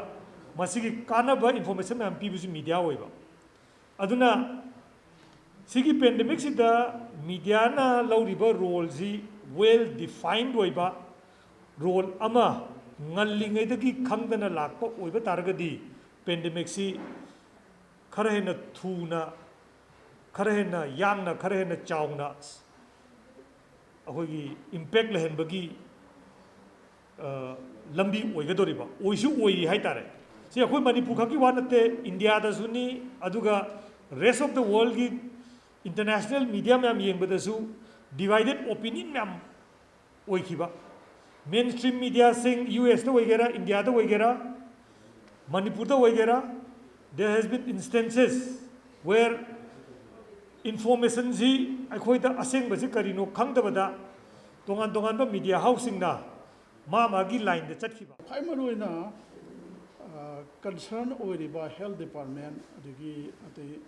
ꯃꯁꯤꯒꯤ ꯀꯥꯟꯅꯕ ꯏꯟꯐꯣꯔꯃꯦꯁꯟ ꯃꯌꯥꯝ ꯄꯤꯕꯁꯨ ꯃꯤꯗꯤꯌꯥ ꯑꯣꯏꯕ꯫ ꯑꯗꯨꯅ ꯁꯤꯒꯤ ꯄꯦꯟꯗꯦꯃꯤꯛꯁꯤꯗ ꯃꯤꯗꯤꯌꯥꯅ ꯂꯧꯔꯤꯕ ꯔꯣꯜꯁꯤ ꯋꯦꯜ ꯗꯤꯐꯥꯏꯟ ꯑꯣꯏꯕ ꯔꯣꯜ ꯑꯃ ꯉꯜꯂꯤꯉꯩꯗꯒꯤ ꯈꯪꯗꯅ ꯂꯥꯛꯄ ꯑꯣꯏꯕ ꯇꯥꯔꯒꯗꯤ ꯄꯦꯟꯗꯦꯃꯤꯛꯁꯤ ꯈꯔ ꯍꯦꯟꯅ ꯊꯨꯅ, ꯈꯔ ꯍꯦꯟꯅ ꯌꯥꯡꯅ, ꯈꯔ ꯍꯦꯟꯅ ꯆꯥꯎꯅ ꯑꯩꯈꯣꯏꯒꯤ ꯏꯝꯄꯦꯛ ꯂꯩꯍꯟꯕꯒꯤ ꯂꯝꯕꯤ ꯑꯣꯏꯒꯗꯧꯔꯤꯕ, ꯑꯣꯏꯁꯨ ꯑꯣꯏꯔꯤ ꯍꯥꯏꯇꯥꯔꯦ꯫ ꯁꯤ ꯑꯩꯈꯣꯏ ꯃꯅꯤꯄꯨꯔ ꯈꯛꯀꯤ ꯋꯥ ꯅꯠꯇꯦ, ꯏꯟꯗꯤꯌꯥꯗꯁꯨꯅꯤ, ꯑꯗꯨꯒ rest of the worldꯀꯤ international media ꯃꯌꯥꯝ ꯌꯦꯡꯕꯗꯁꯨ divided opinion ꯃꯌꯥꯝ ꯑꯣꯏꯈꯤꯕ꯫ Mainstream mediaꯁꯤꯡ ꯌꯨ ꯑꯦꯁꯇ ꯑꯣꯏꯒꯦꯔꯥ, ꯏꯟꯗꯤꯌꯥꯗ ꯑꯣꯏꯒꯦꯔꯥ, ꯃꯅꯤꯄꯨꯔꯗ ꯑꯣꯏꯒꯦꯔꯥ, there has been instances where informationꯁꯤ ꯑꯩꯈꯣꯏꯗ ꯑꯁꯦꯡꯕꯁꯤ ꯀꯔꯤꯅꯣ ꯈꯪꯗꯕꯗ ꯇꯣꯉꯥꯟ ꯇꯣꯉꯥꯟꯕ ꯃꯤꯗꯤꯌꯥ ꯍꯥꯎꯁꯁꯤꯡꯅ ꯃꯥ ꯃꯥꯒꯤ ꯂꯥꯏꯟꯗ ꯆꯠꯈꯤꯕ꯫ ꯈ꯭ꯋꯥꯏ ꯃꯔꯨꯑꯣꯏꯅ ꯀꯟꯁꯔꯟ ꯑꯣꯏꯔꯤꯕ ꯍꯦꯜꯠ ꯗꯤꯄꯥꯔꯠꯃꯦꯟ, ꯑꯗꯒꯤ ꯑꯇꯩ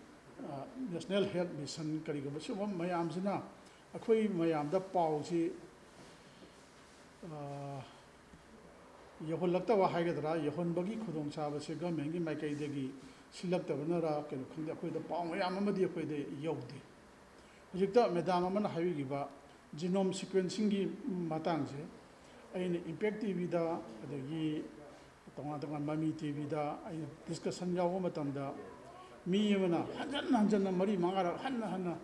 ꯅꯦꯁꯅꯦꯜ ꯍꯦꯜꯠ ꯃꯤꯁꯟ, ꯀꯔꯤꯒꯨꯝꯕ ꯁꯤꯒꯨꯝꯕ ꯃꯌꯥꯝꯁꯤꯅ ꯑꯩꯈꯣꯏ ꯃꯌꯥꯝꯗ ꯄꯥꯎꯁꯤ ꯌꯧꯍꯜꯂꯛꯇꯕ ꯍꯥꯏꯒꯗ꯭ꯔꯥ, ꯌꯧꯍꯟꯕꯒꯤ ꯈꯨꯗꯣꯡꯆꯥꯕꯁꯦ ꯒꯚꯔꯟꯃꯦꯟꯒꯤ ꯃꯥꯏꯀꯩꯗꯒꯤ ꯁꯤꯜꯂꯛꯇꯕꯅꯔ ꯀꯩꯅꯣ ꯈꯪꯗꯦ, ꯑꯩꯈꯣꯏꯗ ꯄꯥꯎ ꯃꯌꯥꯝ ꯑꯃꯗꯤ ꯑꯩꯈꯣꯏꯗ ꯌꯧꯗꯦ꯫ ꯍꯧꯖꯤꯛꯇ ꯃꯦꯗꯥꯝ ꯑꯃꯅ ꯍꯥꯏꯕꯤꯈꯤꯕ ꯖꯤꯅꯣꯝ ꯁꯤꯀ꯭ꯋꯦꯟꯁꯤꯡꯒꯤ ꯃꯇꯥꯡꯁꯦ ꯑꯩꯅ ꯏꯝꯄꯦꯛ ꯇꯤ ꯚꯤꯗ, ꯑꯗꯒꯤ ꯇꯣꯉꯥꯟ ꯇꯣꯉꯥꯟꯕ ꯃꯃꯤ ꯇꯤ ꯚꯤꯗ ꯑꯩꯅ ꯗꯤꯁꯀꯁꯟ ꯌꯥꯎꯕ ꯃꯇꯝꯗ, ꯃꯤ ꯑꯃꯅ ꯍꯟꯖꯟ ꯍꯟꯖꯟꯅ ꯃꯔꯤ ꯃꯉꯥꯔꯛ ꯍꯟꯅ ꯍꯟꯅ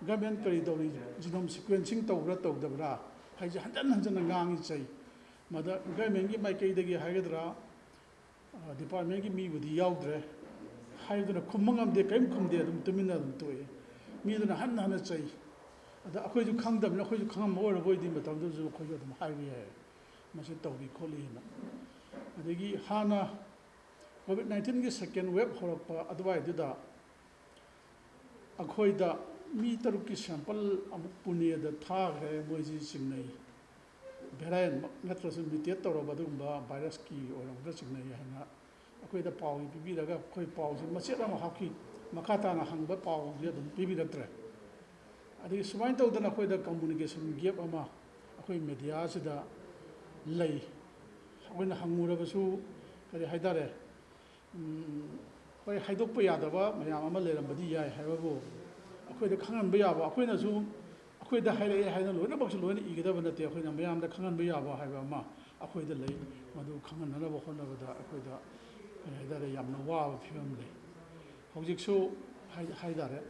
ꯒꯃꯦꯟ ꯀꯔꯤ ꯇꯧꯔꯤ, ꯖꯤꯅꯣꯝ ꯁꯤꯀ꯭ꯋꯦꯟꯁꯤꯡ ꯇꯧꯕ꯭ꯔꯥ ꯇꯧꯗꯕ꯭ꯔꯥ ꯍꯥꯏꯁꯦ ꯍꯟꯖꯟ ꯍꯟꯖꯟꯅ ꯉꯥꯡꯉꯤ, ꯆꯩ꯫ ꯃꯗ ꯒꯃꯦꯟꯒꯤ ꯃꯥꯏꯀꯩꯗꯒꯤ ꯍꯥꯏꯒꯗ꯭ꯔꯥ, ꯗꯤꯄꯥꯔꯠꯃꯦꯟꯒꯤ ꯃꯤꯕꯨꯗꯤ ꯌꯥꯎꯗ꯭ꯔꯦ ꯍꯥꯏꯗꯨꯅ ꯈꯨꯝꯕ ꯉꯝꯗꯦ, ꯀꯔꯤꯝ ꯈꯨꯝꯗꯦ, ꯑꯗꯨꯝ ꯇꯨꯃꯤꯟꯅ ꯑꯗꯨꯝ ꯇꯣꯛꯑꯦ꯫ ꯃꯤꯗꯨꯅ ꯍꯟꯅ ꯍꯟꯅ ꯆꯩ꯫ ꯑꯗ ꯑꯩꯈꯣꯏꯁꯨ ꯈꯪꯗꯕꯅꯤꯅ, ꯑꯩꯈꯣꯏꯁꯨ ꯈꯪꯉꯝꯕ ꯑꯣꯏꯔꯕꯣꯏꯗꯤ ꯃꯇꯝꯗꯨꯗꯁꯨ ꯑꯩꯈꯣꯏꯁꯨ ꯑꯗꯨꯝ ꯍꯥꯏꯕ ꯌꯥꯏ, ꯃꯁꯤ ꯇꯧꯔꯤ ꯈꯣꯠꯂꯤꯅ꯫ ꯑꯗꯒꯤ ꯍꯥꯟꯅ ꯀꯣꯚꯤꯗ ꯅꯥꯏꯟꯇꯤꯟꯒꯤ ꯁꯦꯀꯦꯟ ꯋꯦꯕ ꯍꯧꯔꯛꯄ ꯑꯗꯨꯋꯥꯏꯗꯨꯗ ꯑꯩꯈꯣꯏꯗ ꯃꯤ ꯇꯔꯨꯛꯀꯤ ꯁꯦꯝꯄꯜ ꯑꯃꯨꯛ ꯄꯨꯅꯦꯗ ꯊꯥꯈ꯭ꯔꯦ, ꯃꯣꯏꯁꯤ ꯆꯤꯡꯅꯩ꯫ ꯚꯦꯔꯥꯏꯟꯃꯛ ꯅꯠꯇ꯭ꯔꯁꯨ ꯃ꯭ꯌꯨꯇꯦꯠ ꯇꯧꯔꯕ ꯑꯗꯨꯒꯨꯝꯕ ꯚꯥꯏꯔꯁꯀꯤ ꯑꯣꯏꯔꯝꯒꯗ꯭ꯔꯥ ꯆꯤꯡꯅꯩ ꯍꯥꯏꯅ ꯑꯩꯈꯣꯏꯗ ꯄꯥꯎ ꯄꯤꯕꯤꯔꯒ, ꯑꯩꯈꯣꯏ ꯄꯥꯎꯁꯤ ꯃꯆꯦꯠ ꯑꯃ ꯍꯥꯞꯈꯤ, ꯃꯈꯥ ꯇꯥꯅ ꯍꯪꯕ ꯄꯥꯎꯁꯤ ꯑꯗꯨꯝ ꯄꯤꯕꯤꯔꯛꯇ꯭ꯔꯦ꯫ ꯑꯗꯒꯤ ꯁꯨꯃꯥꯏꯅ ꯇꯧꯗꯅ ꯑꯩꯈꯣꯏꯗ ꯀꯝꯃꯨꯅꯤꯀꯦꯁꯟ ꯒꯦꯞ ꯑꯃ ꯑꯩꯈꯣꯏ ꯃꯦꯗꯤꯌꯥꯁꯤꯗ ꯂꯩ꯫ ꯑꯩꯈꯣꯏꯅ ꯍꯪꯉꯨꯔꯕꯁꯨ, ꯀꯔꯤ ꯍꯥꯏꯇꯥꯔꯦ, ꯎꯝ, ꯍꯣꯏ, ꯍꯥꯏꯗꯣꯛꯄ ꯌꯥꯗꯕ ꯃꯌꯥꯝ ꯑꯃ ꯂꯩꯔꯝꯕꯗꯤ ꯌꯥꯏ ꯍꯥꯏꯕꯕꯨ, ꯑꯩꯈꯣꯏꯗ ꯈꯪꯍꯟꯕ ꯌꯥꯕ, ꯑꯩꯈꯣꯏꯅꯁꯨ, ꯑꯩꯈꯣꯏꯗ ꯍꯥꯏꯔꯛꯑꯦ ꯍꯥꯏꯅ ꯂꯣꯏꯅꯃꯛꯁꯨ ꯂꯣꯏꯅ ꯏꯒꯗꯕ ꯅꯠꯇꯦ꯫ ꯑꯩꯈꯣꯏꯅ ꯃꯌꯥꯝꯗ ꯈꯪꯍꯟꯕ ꯌꯥꯕ ꯍꯥꯏꯕ ꯑꯃ ꯑꯩꯈꯣꯏꯗ ꯂꯩ꯫ ꯃꯗꯨ ꯈꯪꯍꯟꯅꯅꯕ ꯍꯣꯠꯅꯕꯗ ꯑꯩꯈꯣꯏꯗ, ꯀꯔꯤ ꯍꯥꯏꯇꯥꯔꯦ, ꯌꯥꯝꯅ ꯋꯥꯕ ꯐꯤꯕꯝ ꯂꯩ꯫ ꯍꯧꯖꯤꯛꯁꯨ ꯍꯥꯏ-, ꯍꯥꯏꯇꯥꯔꯦ,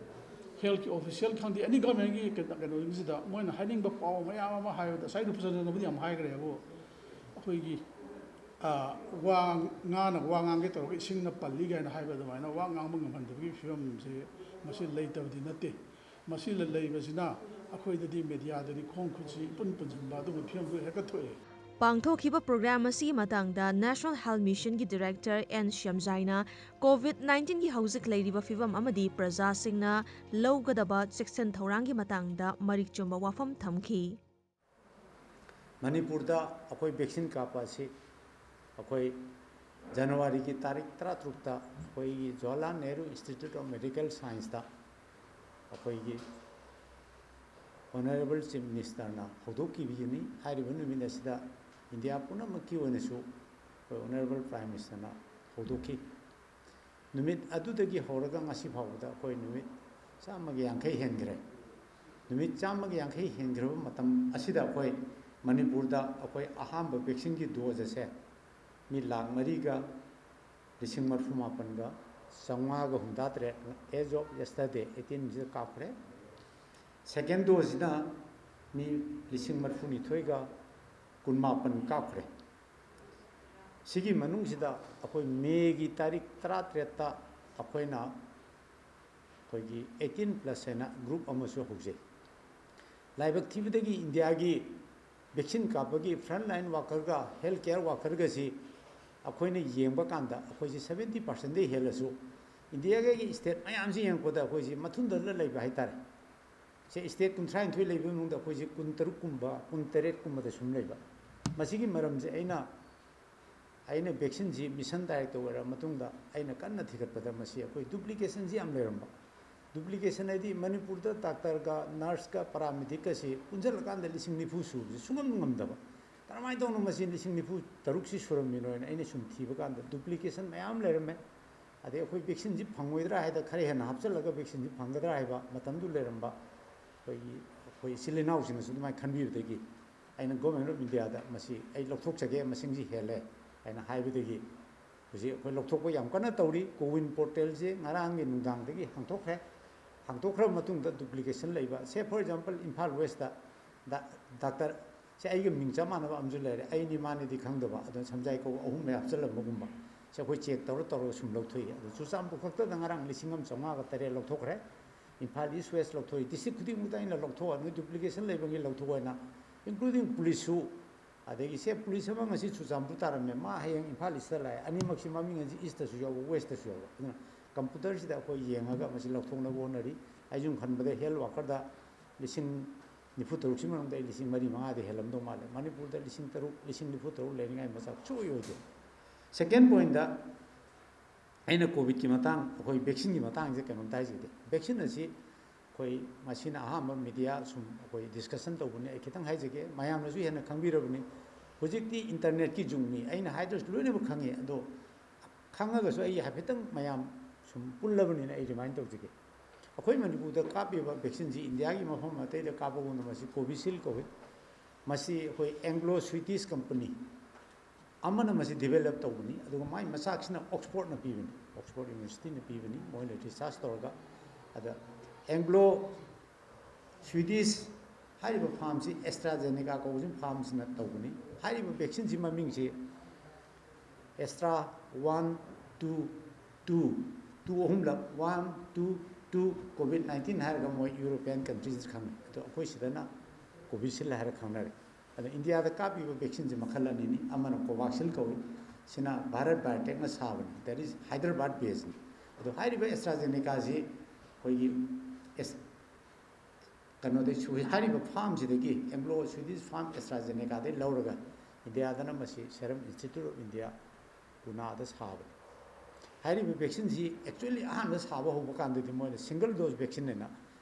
ꯍꯦꯜꯠꯀꯤ ꯑꯣꯐꯤꯁꯤꯌꯦꯜ ꯈꯪꯗꯦ, ꯑꯦꯅꯤ ꯒꯚꯔꯟꯃꯦꯟꯒꯤ ꯀꯩꯅꯣ, ꯀꯩꯅꯣꯁꯤꯡꯁꯤꯗ ꯃꯣꯏꯅ ꯍꯥꯏꯅꯤꯡꯕ ꯄꯥꯎ ꯃꯌꯥꯝ ꯑꯃ ꯍꯥꯏꯕꯗ, ꯉꯁꯥꯏꯗꯣ ꯐꯖꯅꯕꯨꯗꯤ ꯌꯥꯝ ꯍꯥꯏꯈ꯭ꯔꯦꯕꯨ, ꯑꯩꯈꯣꯏꯒꯤ, ꯑ, ꯋꯥ, ꯉꯥꯅ ꯋꯥ ꯉꯥꯡꯒꯦ ꯇꯧꯔꯒ ꯏꯁꯤꯡꯅ ꯄꯜꯂꯤ ꯀꯥꯏꯅ ꯍꯥꯏꯕ ꯑꯗꯨꯃꯥꯏꯅ ꯋꯥ ꯉꯥꯡꯕ ꯉꯝꯍꯟꯗꯕꯒꯤ ꯐꯤꯕꯝꯁꯦ ꯃꯁꯤ ꯂꯩꯇꯕꯗꯤ ꯅꯠꯇꯦ꯫ ꯃꯁꯤ ꯂꯩꯕꯁꯤꯅ ꯑꯩꯈꯣꯏꯗꯗꯤ, ꯃꯦꯗꯤꯌꯥꯗꯗꯤ ꯈꯣꯡ ꯈꯨꯠꯁꯤ ꯏꯄꯨꯟ ꯄꯨꯟꯁꯤꯟꯕ ꯑꯗꯨꯒꯨꯝꯕ ꯐꯤꯕꯝꯗꯨ ꯍꯦꯛꯇ ꯊꯣꯛꯑꯦ꯫ ꯄꯥꯡꯊꯣꯛꯈꯤꯕ ꯄ꯭ꯔꯣꯒ꯭ꯔꯥꯝ ꯑꯁꯤꯒꯤ ꯃꯇꯥꯡꯗ National Health Mission ꯒꯤ Director ꯑꯦꯟ ꯁ꯭ꯌꯥꯝꯖꯥꯏꯅ ꯀꯣꯚꯤꯗ ꯅꯥꯏꯟꯇꯤꯟꯒꯤ ꯍꯧꯖꯤꯛ ꯂꯩꯔꯤꯕ ꯐꯤꯕꯝ ꯑꯃꯗꯤ ꯄ꯭ꯔꯖꯥꯁꯤꯡꯅ ꯂꯧꯒꯗꯕ ꯆꯦꯛꯁꯤꯟ ꯊꯧꯔꯥꯡꯒꯤ ꯃꯇꯥꯡꯗ ꯃꯔꯤꯛ ꯆꯨꯝꯕ ꯋꯥꯐꯝ ꯊꯝꯈꯤ꯫ ꯃꯅꯤꯄꯨꯔꯗ ꯑꯩꯈꯣꯏ ꯚꯦꯛꯁꯤꯟ ꯀꯥꯞꯄ ꯑꯁꯤ ꯑꯩꯈꯣꯏ ꯖꯅꯋꯥꯔꯤꯒꯤ ꯇꯥꯔꯤꯛ ꯇꯔꯥꯇꯔꯨꯛꯇ ꯑꯩꯈꯣꯏꯒꯤ Jawaharlal Nehru institute of medical ꯁꯥꯏꯟꯁꯇ ꯑꯩꯈꯣꯏꯒꯤ ꯑꯣꯅꯔꯦꯕꯜ ꯆꯤꯐ ꯃꯤꯅꯤꯁꯇꯔꯅ ꯍꯧꯗꯣꯛꯈꯤꯕꯅꯤ꯫ ꯍꯥꯏꯔꯤꯕ ꯅꯨꯃꯤꯠ ꯑꯁꯤꯗ ꯏꯟꯗꯤꯌꯥ ꯄꯨꯝꯅꯃꯛꯀꯤ ꯑꯣꯏꯅꯁꯨ ꯑꯩꯈꯣꯏ ꯑꯣꯅꯔꯦꯕꯜ ꯄ꯭ꯔꯥꯏꯝ ꯃꯤꯅꯤꯁꯇꯔꯅ ꯍꯧꯗꯣꯛꯈꯤ꯫ ꯅꯨꯃꯤꯠ ꯑꯗꯨꯗꯒꯤ ꯍꯧꯔꯒ ꯉꯁꯤ ꯐꯥꯎꯕꯗ ꯑꯩꯈꯣꯏ ꯅꯨꯃꯤꯠ ꯆꯥꯝꯃꯒ ꯌꯥꯡꯈꯩ ꯍꯦꯟꯈ꯭ꯔꯦ꯫ ꯅꯨꯃꯤꯠ ꯆꯥꯝꯃꯒ ꯌꯥꯡꯈꯩ ꯍꯦꯟꯈ꯭ꯔꯕ ꯃꯇꯝ ꯑꯁꯤꯗ ꯑꯩꯈꯣꯏ ꯃꯅꯤꯄꯨꯔꯗ ꯑꯩꯈꯣꯏ ꯑꯍꯥꯟꯕ vaccine ꯒꯤ dose ꯑꯁꯦ ꯃꯤ ꯂꯥꯈ ꯃꯔꯤꯒ ꯂꯤꯁꯤꯡ ꯃꯔꯤꯐꯨ ꯃꯥꯄꯟꯒ ꯆꯥꯝꯃꯉꯥꯒ ꯍꯨꯝꯗ꯭ꯔꯥ ꯇꯔꯦꯠ, as of yesterday eighteen ꯁꯤꯗ ꯀꯥꯞꯈ꯭ꯔꯦ꯫ Second dose ꯁꯤꯅ ꯃꯤ ꯂꯤꯁꯤꯡ ꯃꯔꯤꯐꯨ ꯅꯤꯊꯣꯏꯒ ꯀꯨꯟ ꯃꯥꯄꯟ ꯀꯥꯞꯈ꯭ꯔꯦ꯫ ꯁꯤꯒꯤ ꯃꯅꯨꯡꯁꯤꯗ ꯑꯩꯈꯣꯏ May ꯒꯤ ꯇꯥꯔꯤꯛ ꯇꯔꯥꯇꯔꯦꯠꯇ ꯑꯩꯈꯣꯏꯅ ꯑꯩꯈꯣꯏꯒꯤ eighteen plus ꯍꯥꯏꯅ group ꯑꯃꯁꯨ ꯍꯧꯖꯩ꯫ ꯂꯥꯏꯕꯛ ꯊꯤꯕꯗꯒꯤ ꯏꯟꯗꯤꯌꯥꯒꯤ vaccine ꯀꯥꯞꯄꯒꯤ front line worker ꯒ health care worker ꯒꯁꯤ ꯑꯩꯈꯣꯏꯅ ꯌꯦꯡꯕ ꯀꯥꯟꯗ ꯑꯩꯈꯣꯏꯁꯤ seventy percent ꯗꯒꯤ ꯍꯦꯜꯂꯁꯨ ꯏꯟꯗꯤꯌꯥꯒꯤ state ꯃꯌꯥꯝꯁꯤ ꯌꯦꯡꯉꯛꯄꯗ ꯑꯩꯈꯣꯏꯁꯤ ꯃꯊꯨꯟꯗ ꯂꯩꯕ ꯍꯥꯏꯇꯥꯔꯦ꯫ ꯁꯦ state ꯀꯨꯟꯊ꯭ꯔꯥꯅꯤꯊꯣꯏ ꯂꯩꯕꯒꯤ ꯃꯅꯨꯡꯗ ꯑꯩꯈꯣꯏꯁꯤ ꯀꯨꯟꯇꯔꯨꯛ ꯀꯨꯝꯕ, ꯀꯨꯟꯇꯔꯦꯠ ꯀꯨꯝꯕꯗ ꯁꯨꯝ ꯂꯩꯕ꯫ ꯃꯁꯤꯒꯤ ꯃꯔꯝꯁꯦ ꯑꯩꯅ, ꯑꯩꯅ vaccine ꯁꯤ mission director ꯑꯣꯏꯔ ꯃꯇꯨꯡꯗ ꯑꯩꯅ ꯀꯟꯅ ꯊꯤꯒꯠꯄꯗ ꯃꯁꯤ ꯑꯩꯈꯣꯏ duplication ꯁꯤ ꯌꯥꯝ ꯂꯩꯔꯝꯕ꯫ Duplication ꯍꯥꯏꯗꯤ ꯃꯅꯤꯄꯨꯔꯗ doctor ꯒ nurse ꯒ paramedic ꯀꯁꯤ ꯄꯨꯟꯁꯤꯜꯂꯀꯥꯟꯗ ꯂꯤꯁꯤꯡ ꯅꯤꯐꯨ ꯁꯨꯕꯁꯤ ꯁꯨꯡꯉꯝ ꯉꯝꯗꯕ꯫ ꯀꯔꯝꯍꯥꯏꯅ ꯇꯧꯅꯣ ꯃꯁꯤ ꯂꯤꯁꯤꯡ ꯅꯤꯐꯨ ꯇꯔꯨꯛꯁꯤ ꯁꯨꯔꯝꯃꯤꯅꯣ ꯍꯥꯏꯅ ꯑꯩꯅ ꯁꯨꯝ ꯊꯤꯕ ꯀꯥꯟꯗ duplication ꯃꯌꯥꯝ ꯂꯩꯔꯝꯃꯦ꯫ ꯑꯗꯩ ꯑꯩꯈꯣꯏ vaccine ꯁꯤ ꯐꯪꯉꯣꯏꯗ꯭ꯔꯥ ꯍꯥꯏꯗ ꯈꯔ ꯍꯦꯟꯅ ꯍꯥꯞꯆꯤꯜꯂꯒ vaccine ꯁꯤ ꯐꯪꯒꯗ꯭ꯔꯥ ꯍꯥꯏꯕ ꯃꯇꯝꯗꯨ ꯂꯩꯔꯝꯕ ꯑꯩꯈꯣꯏꯒꯤ, ꯑꯩꯈꯣꯏ ꯏꯆꯤꯜ ꯏꯅꯥꯎꯁꯤꯡꯅꯁꯨ ꯑꯗꯨꯃꯥꯏꯅ ꯈꯟꯕꯤꯕꯗꯒꯤ ꯑꯩꯅ Government of India ꯗ ꯃꯁꯤ ꯑꯩ ꯂꯧꯊꯣꯛꯆꯒꯦ, ꯃꯁꯤꯡꯁꯤ ꯍꯦꯜꯂꯦ ꯍꯥꯏꯅ ꯍꯥꯏꯕꯗꯒꯤ ꯍꯧꯖꯤꯛ ꯑꯩꯈꯣꯏ ꯂꯧꯊꯣꯛꯄ ꯌꯥꯝ ꯀꯟꯅ ꯇꯧꯔꯤ꯫ CoWIN portal ꯁꯦ ꯉꯔꯥꯡꯒꯤ ꯅꯨꯡꯗꯥꯡꯗꯒꯤ ꯍꯥꯡꯗꯣꯛꯈ꯭ꯔꯦ꯫ ꯍꯥꯡꯗꯣꯛꯈ꯭ꯔꯕ ꯃꯇꯨꯡꯗ duplication ꯂꯩꯕ, say for example, Imphal West ꯇ ꯗꯥ-, doctor ꯁꯦ ꯑꯩꯒ ꯃꯤꯡ ꯆꯞ ꯃꯥꯟꯅꯕ ꯑꯃꯁꯨ ꯂꯩꯔꯦ, ꯑꯩꯅꯤ ꯃꯥꯅꯤꯗꯤ ꯈꯪꯗꯕ, ꯑꯗꯨꯅ ꯁꯝꯖꯥꯏ ꯀꯧꯕ ꯑꯍꯨꯝ ꯃꯌꯥꯝ ꯆꯜꯂꯝꯕꯒꯨꯝꯕ꯫ ꯁꯦ ꯑꯩꯈꯣꯏ check ꯇꯧꯔ ꯇꯧꯔꯒ ꯁꯨꯝ ꯂꯧꯊꯣꯛꯏ꯫ ꯑꯗꯨ ꯆꯨꯔꯆꯥꯟꯄꯨꯔ ꯈꯛꯇꯗ ꯉꯔꯥꯡ ꯂꯤꯁꯤꯡ ꯑꯃ ꯆꯥꯝꯃꯉꯥꯒ ꯇꯔꯦꯠ ꯂꯧꯊꯣꯛꯈ꯭ꯔꯦ꯫ ꯏꯝꯐꯥꯜ East West ꯂꯧꯊꯣꯛꯏ, district ꯈꯨꯗꯤꯡꯃꯛꯇ ꯑꯩꯅ ꯂꯧꯊꯣꯛꯑ ꯅꯣꯏ duplication ꯂꯩꯕꯒꯤ ꯂꯧꯊꯣꯛꯑꯣ ꯍꯥꯏꯅ, including police ꯁꯨ꯫ ꯑꯗꯒꯤ ꯁꯦ police ꯑꯃ ꯉꯁꯤ ꯆꯨꯔꯆꯥꯟꯄꯨꯔ ꯇꯥꯔꯝꯃꯦ, ꯃꯥ ꯍꯌꯦꯡ ꯏꯝꯐꯥꯜ East ꯇ ꯂꯥꯛꯑꯦ, ꯑꯅꯤꯃꯛꯁꯤ ꯃꯃꯤꯡ ꯑꯁꯤ East ꯇꯁꯨ ꯌꯥꯎꯕ, West ꯇꯁꯨ ꯌꯥꯎꯕ꯫ ꯑꯗꯨꯅ computer ꯁꯤꯗ ꯑꯩꯈꯣꯏ ꯌꯦꯡꯉꯒ ꯃꯁꯤ ꯂꯧꯊꯣꯛꯅꯕ ꯍꯣꯠꯅꯔꯤ꯫ ꯑꯩ ꯁꯨꯝ ꯈꯟꯕꯗ health worker ꯗ ꯂꯤꯁꯤꯡ ꯅꯤꯐꯨ ꯇꯔꯨꯛꯁꯤ ꯃꯅꯨꯡꯗ ꯑꯩ ꯂꯤꯁꯤꯡ ꯃꯔꯤ ꯃꯉꯥꯗꯤ ꯍꯦꯜꯂꯝꯗꯧ ꯃꯥꯜꯂꯦ꯫ ꯃꯅꯤꯄꯨꯔꯗ ꯂꯤꯁꯤꯡ ꯇꯔꯨꯛ, ꯂꯤꯁꯤꯡ ꯅꯤꯐꯨ ꯇꯔꯨꯛ ꯂꯩꯅꯤꯡꯉꯥꯏ ꯃꯆꯥꯛ ꯁꯨꯡꯑꯣꯏ ꯑꯣꯏꯗꯦ꯫ Second point ꯗ ꯑꯩꯅ COVID ꯀꯤ ꯃꯇꯥꯡ, ꯑꯩꯈꯣꯏ vaccine ꯒꯤ ꯃꯇꯥꯡꯁꯦ ꯀꯩꯅꯣꯝꯇ ꯍꯥꯏꯖꯒꯦ꯫ Vaccine ꯑꯁꯤ ꯑꯩꯈꯣꯏ ꯉꯁꯤꯅ ꯑꯍꯥꯟꯕ media ꯁꯨꯝ ꯑꯩꯈꯣꯏ discussion ꯇꯧꯕꯅꯤ, ꯑꯩ ꯈꯤꯇꯪ ꯍꯥꯏꯖꯒꯦ, ꯃꯌꯥꯝꯅꯁꯨ ꯍꯦꯟꯅ ꯈꯪꯕꯤꯔꯕꯅꯤ꯫ ꯍꯧꯖꯤꯛꯇꯤ internet ꯀꯤ ꯖꯨꯒꯅꯤ, ꯑꯩꯅ ꯍꯥꯏꯗ꯭ꯔꯁꯨ ꯂꯣꯏꯅꯃꯛ ꯈꯪꯉꯤ꯫ ꯑꯗꯣ ꯈꯪꯉꯒꯁꯨ ꯑꯩ ꯍꯥꯏꯐꯦꯠꯇꯪ ꯃꯌꯥꯝ ꯁꯨꯝ ꯄꯨꯜꯂꯕꯅꯤꯅ ꯑꯩ remind ꯇꯧꯖꯒꯦ꯫ ꯑꯩꯈꯣꯏ ꯃꯅꯤꯄꯨꯔꯗ ꯀꯥꯞꯄꯤꯕ vaccine ꯁꯤ ꯏꯟꯗꯤꯌꯥꯒꯤ ꯃꯐꯝ ꯑꯇꯩꯗ ꯀꯥꯞꯄꯒꯨꯝꯅ ꯃꯁꯤ Covishield ꯀꯧꯏ꯫ ꯃꯁꯤ ꯑꯩꯈꯣꯏ Anglo Swedish company ꯑꯃꯅ ꯃꯁꯤ develop ꯇꯧꯕꯅꯤ, ꯑꯗꯨꯒ ꯃꯥꯏ ꯃꯆꯥꯛꯁꯤꯅ Oxford ꯅ ꯄꯤꯕꯅꯤ, Oxford University ꯅ ꯄꯤꯕꯅꯤ, ꯃꯣꯏꯅ research ꯇꯧꯔꯒ꯫ ꯑꯗ Anglo Swedish ꯍꯥꯏꯔꯤꯕ firm ꯁꯤ AstraZeneca ꯀꯧꯕꯁꯤ firm ꯁꯤꯅ ꯇꯧꯕꯅꯤ꯫ ꯍꯥꯏꯔꯤꯕ vaccine ꯁꯤ ꯃꯃꯤꯡꯁꯤ Astra one two two, two ꯑꯍꯨꯝꯂꯛ, one two two COVID nineteen ꯍꯥꯏꯔꯒ ꯃꯣꯏ European countries ꯈꯪꯅꯩ꯫ ꯑꯗꯣ ꯑꯩꯈꯣꯏ ꯁꯤꯗꯅ Covishield ꯍꯥꯏꯔ ꯈꯪꯅꯔꯦ꯫ ꯑꯗꯣ ꯏꯟꯗꯤꯌꯥꯗ ꯀꯥꯞꯄꯤꯕ vaccine ꯁꯦ ꯃꯈꯜ ꯑꯅꯤꯅꯤ, ꯑꯃꯅ Covaxin ꯀꯧꯏ, ꯁꯤꯅ Bharat Biotech ꯅ ꯁꯥꯕꯅꯤ, that is Hyderabad based ꯅꯤ꯫ ꯑꯗꯣ ꯍꯥꯏꯔꯤꯕ AstraZeneca ꯁꯤ ꯑꯩꯈꯣꯏꯒꯤ ꯑꯦꯁ-, ꯀꯩꯅꯣꯗꯩ ꯁꯨ-, ꯍꯥꯏꯔꯤꯕ firm ꯁꯤꯗꯒꯤ, Anglo Swedish firm AstraZeneca ꯗꯩ ꯂꯧꯔꯒ ꯏꯟꯗꯤꯌꯥꯗꯅ ꯃꯁꯤ Serum Institute of India, ꯄꯨꯅꯥꯗ ꯁꯥꯕꯅꯤ꯫ ꯍꯥꯏꯔꯤꯕ vaccine ꯁꯤ actually ꯑꯍꯥꯟꯕ ꯁꯥꯕ ꯍꯧꯕ ꯀꯥꯟꯗꯗꯤ ꯃꯣꯏꯅ single dose vaccine ꯍꯥꯏꯅ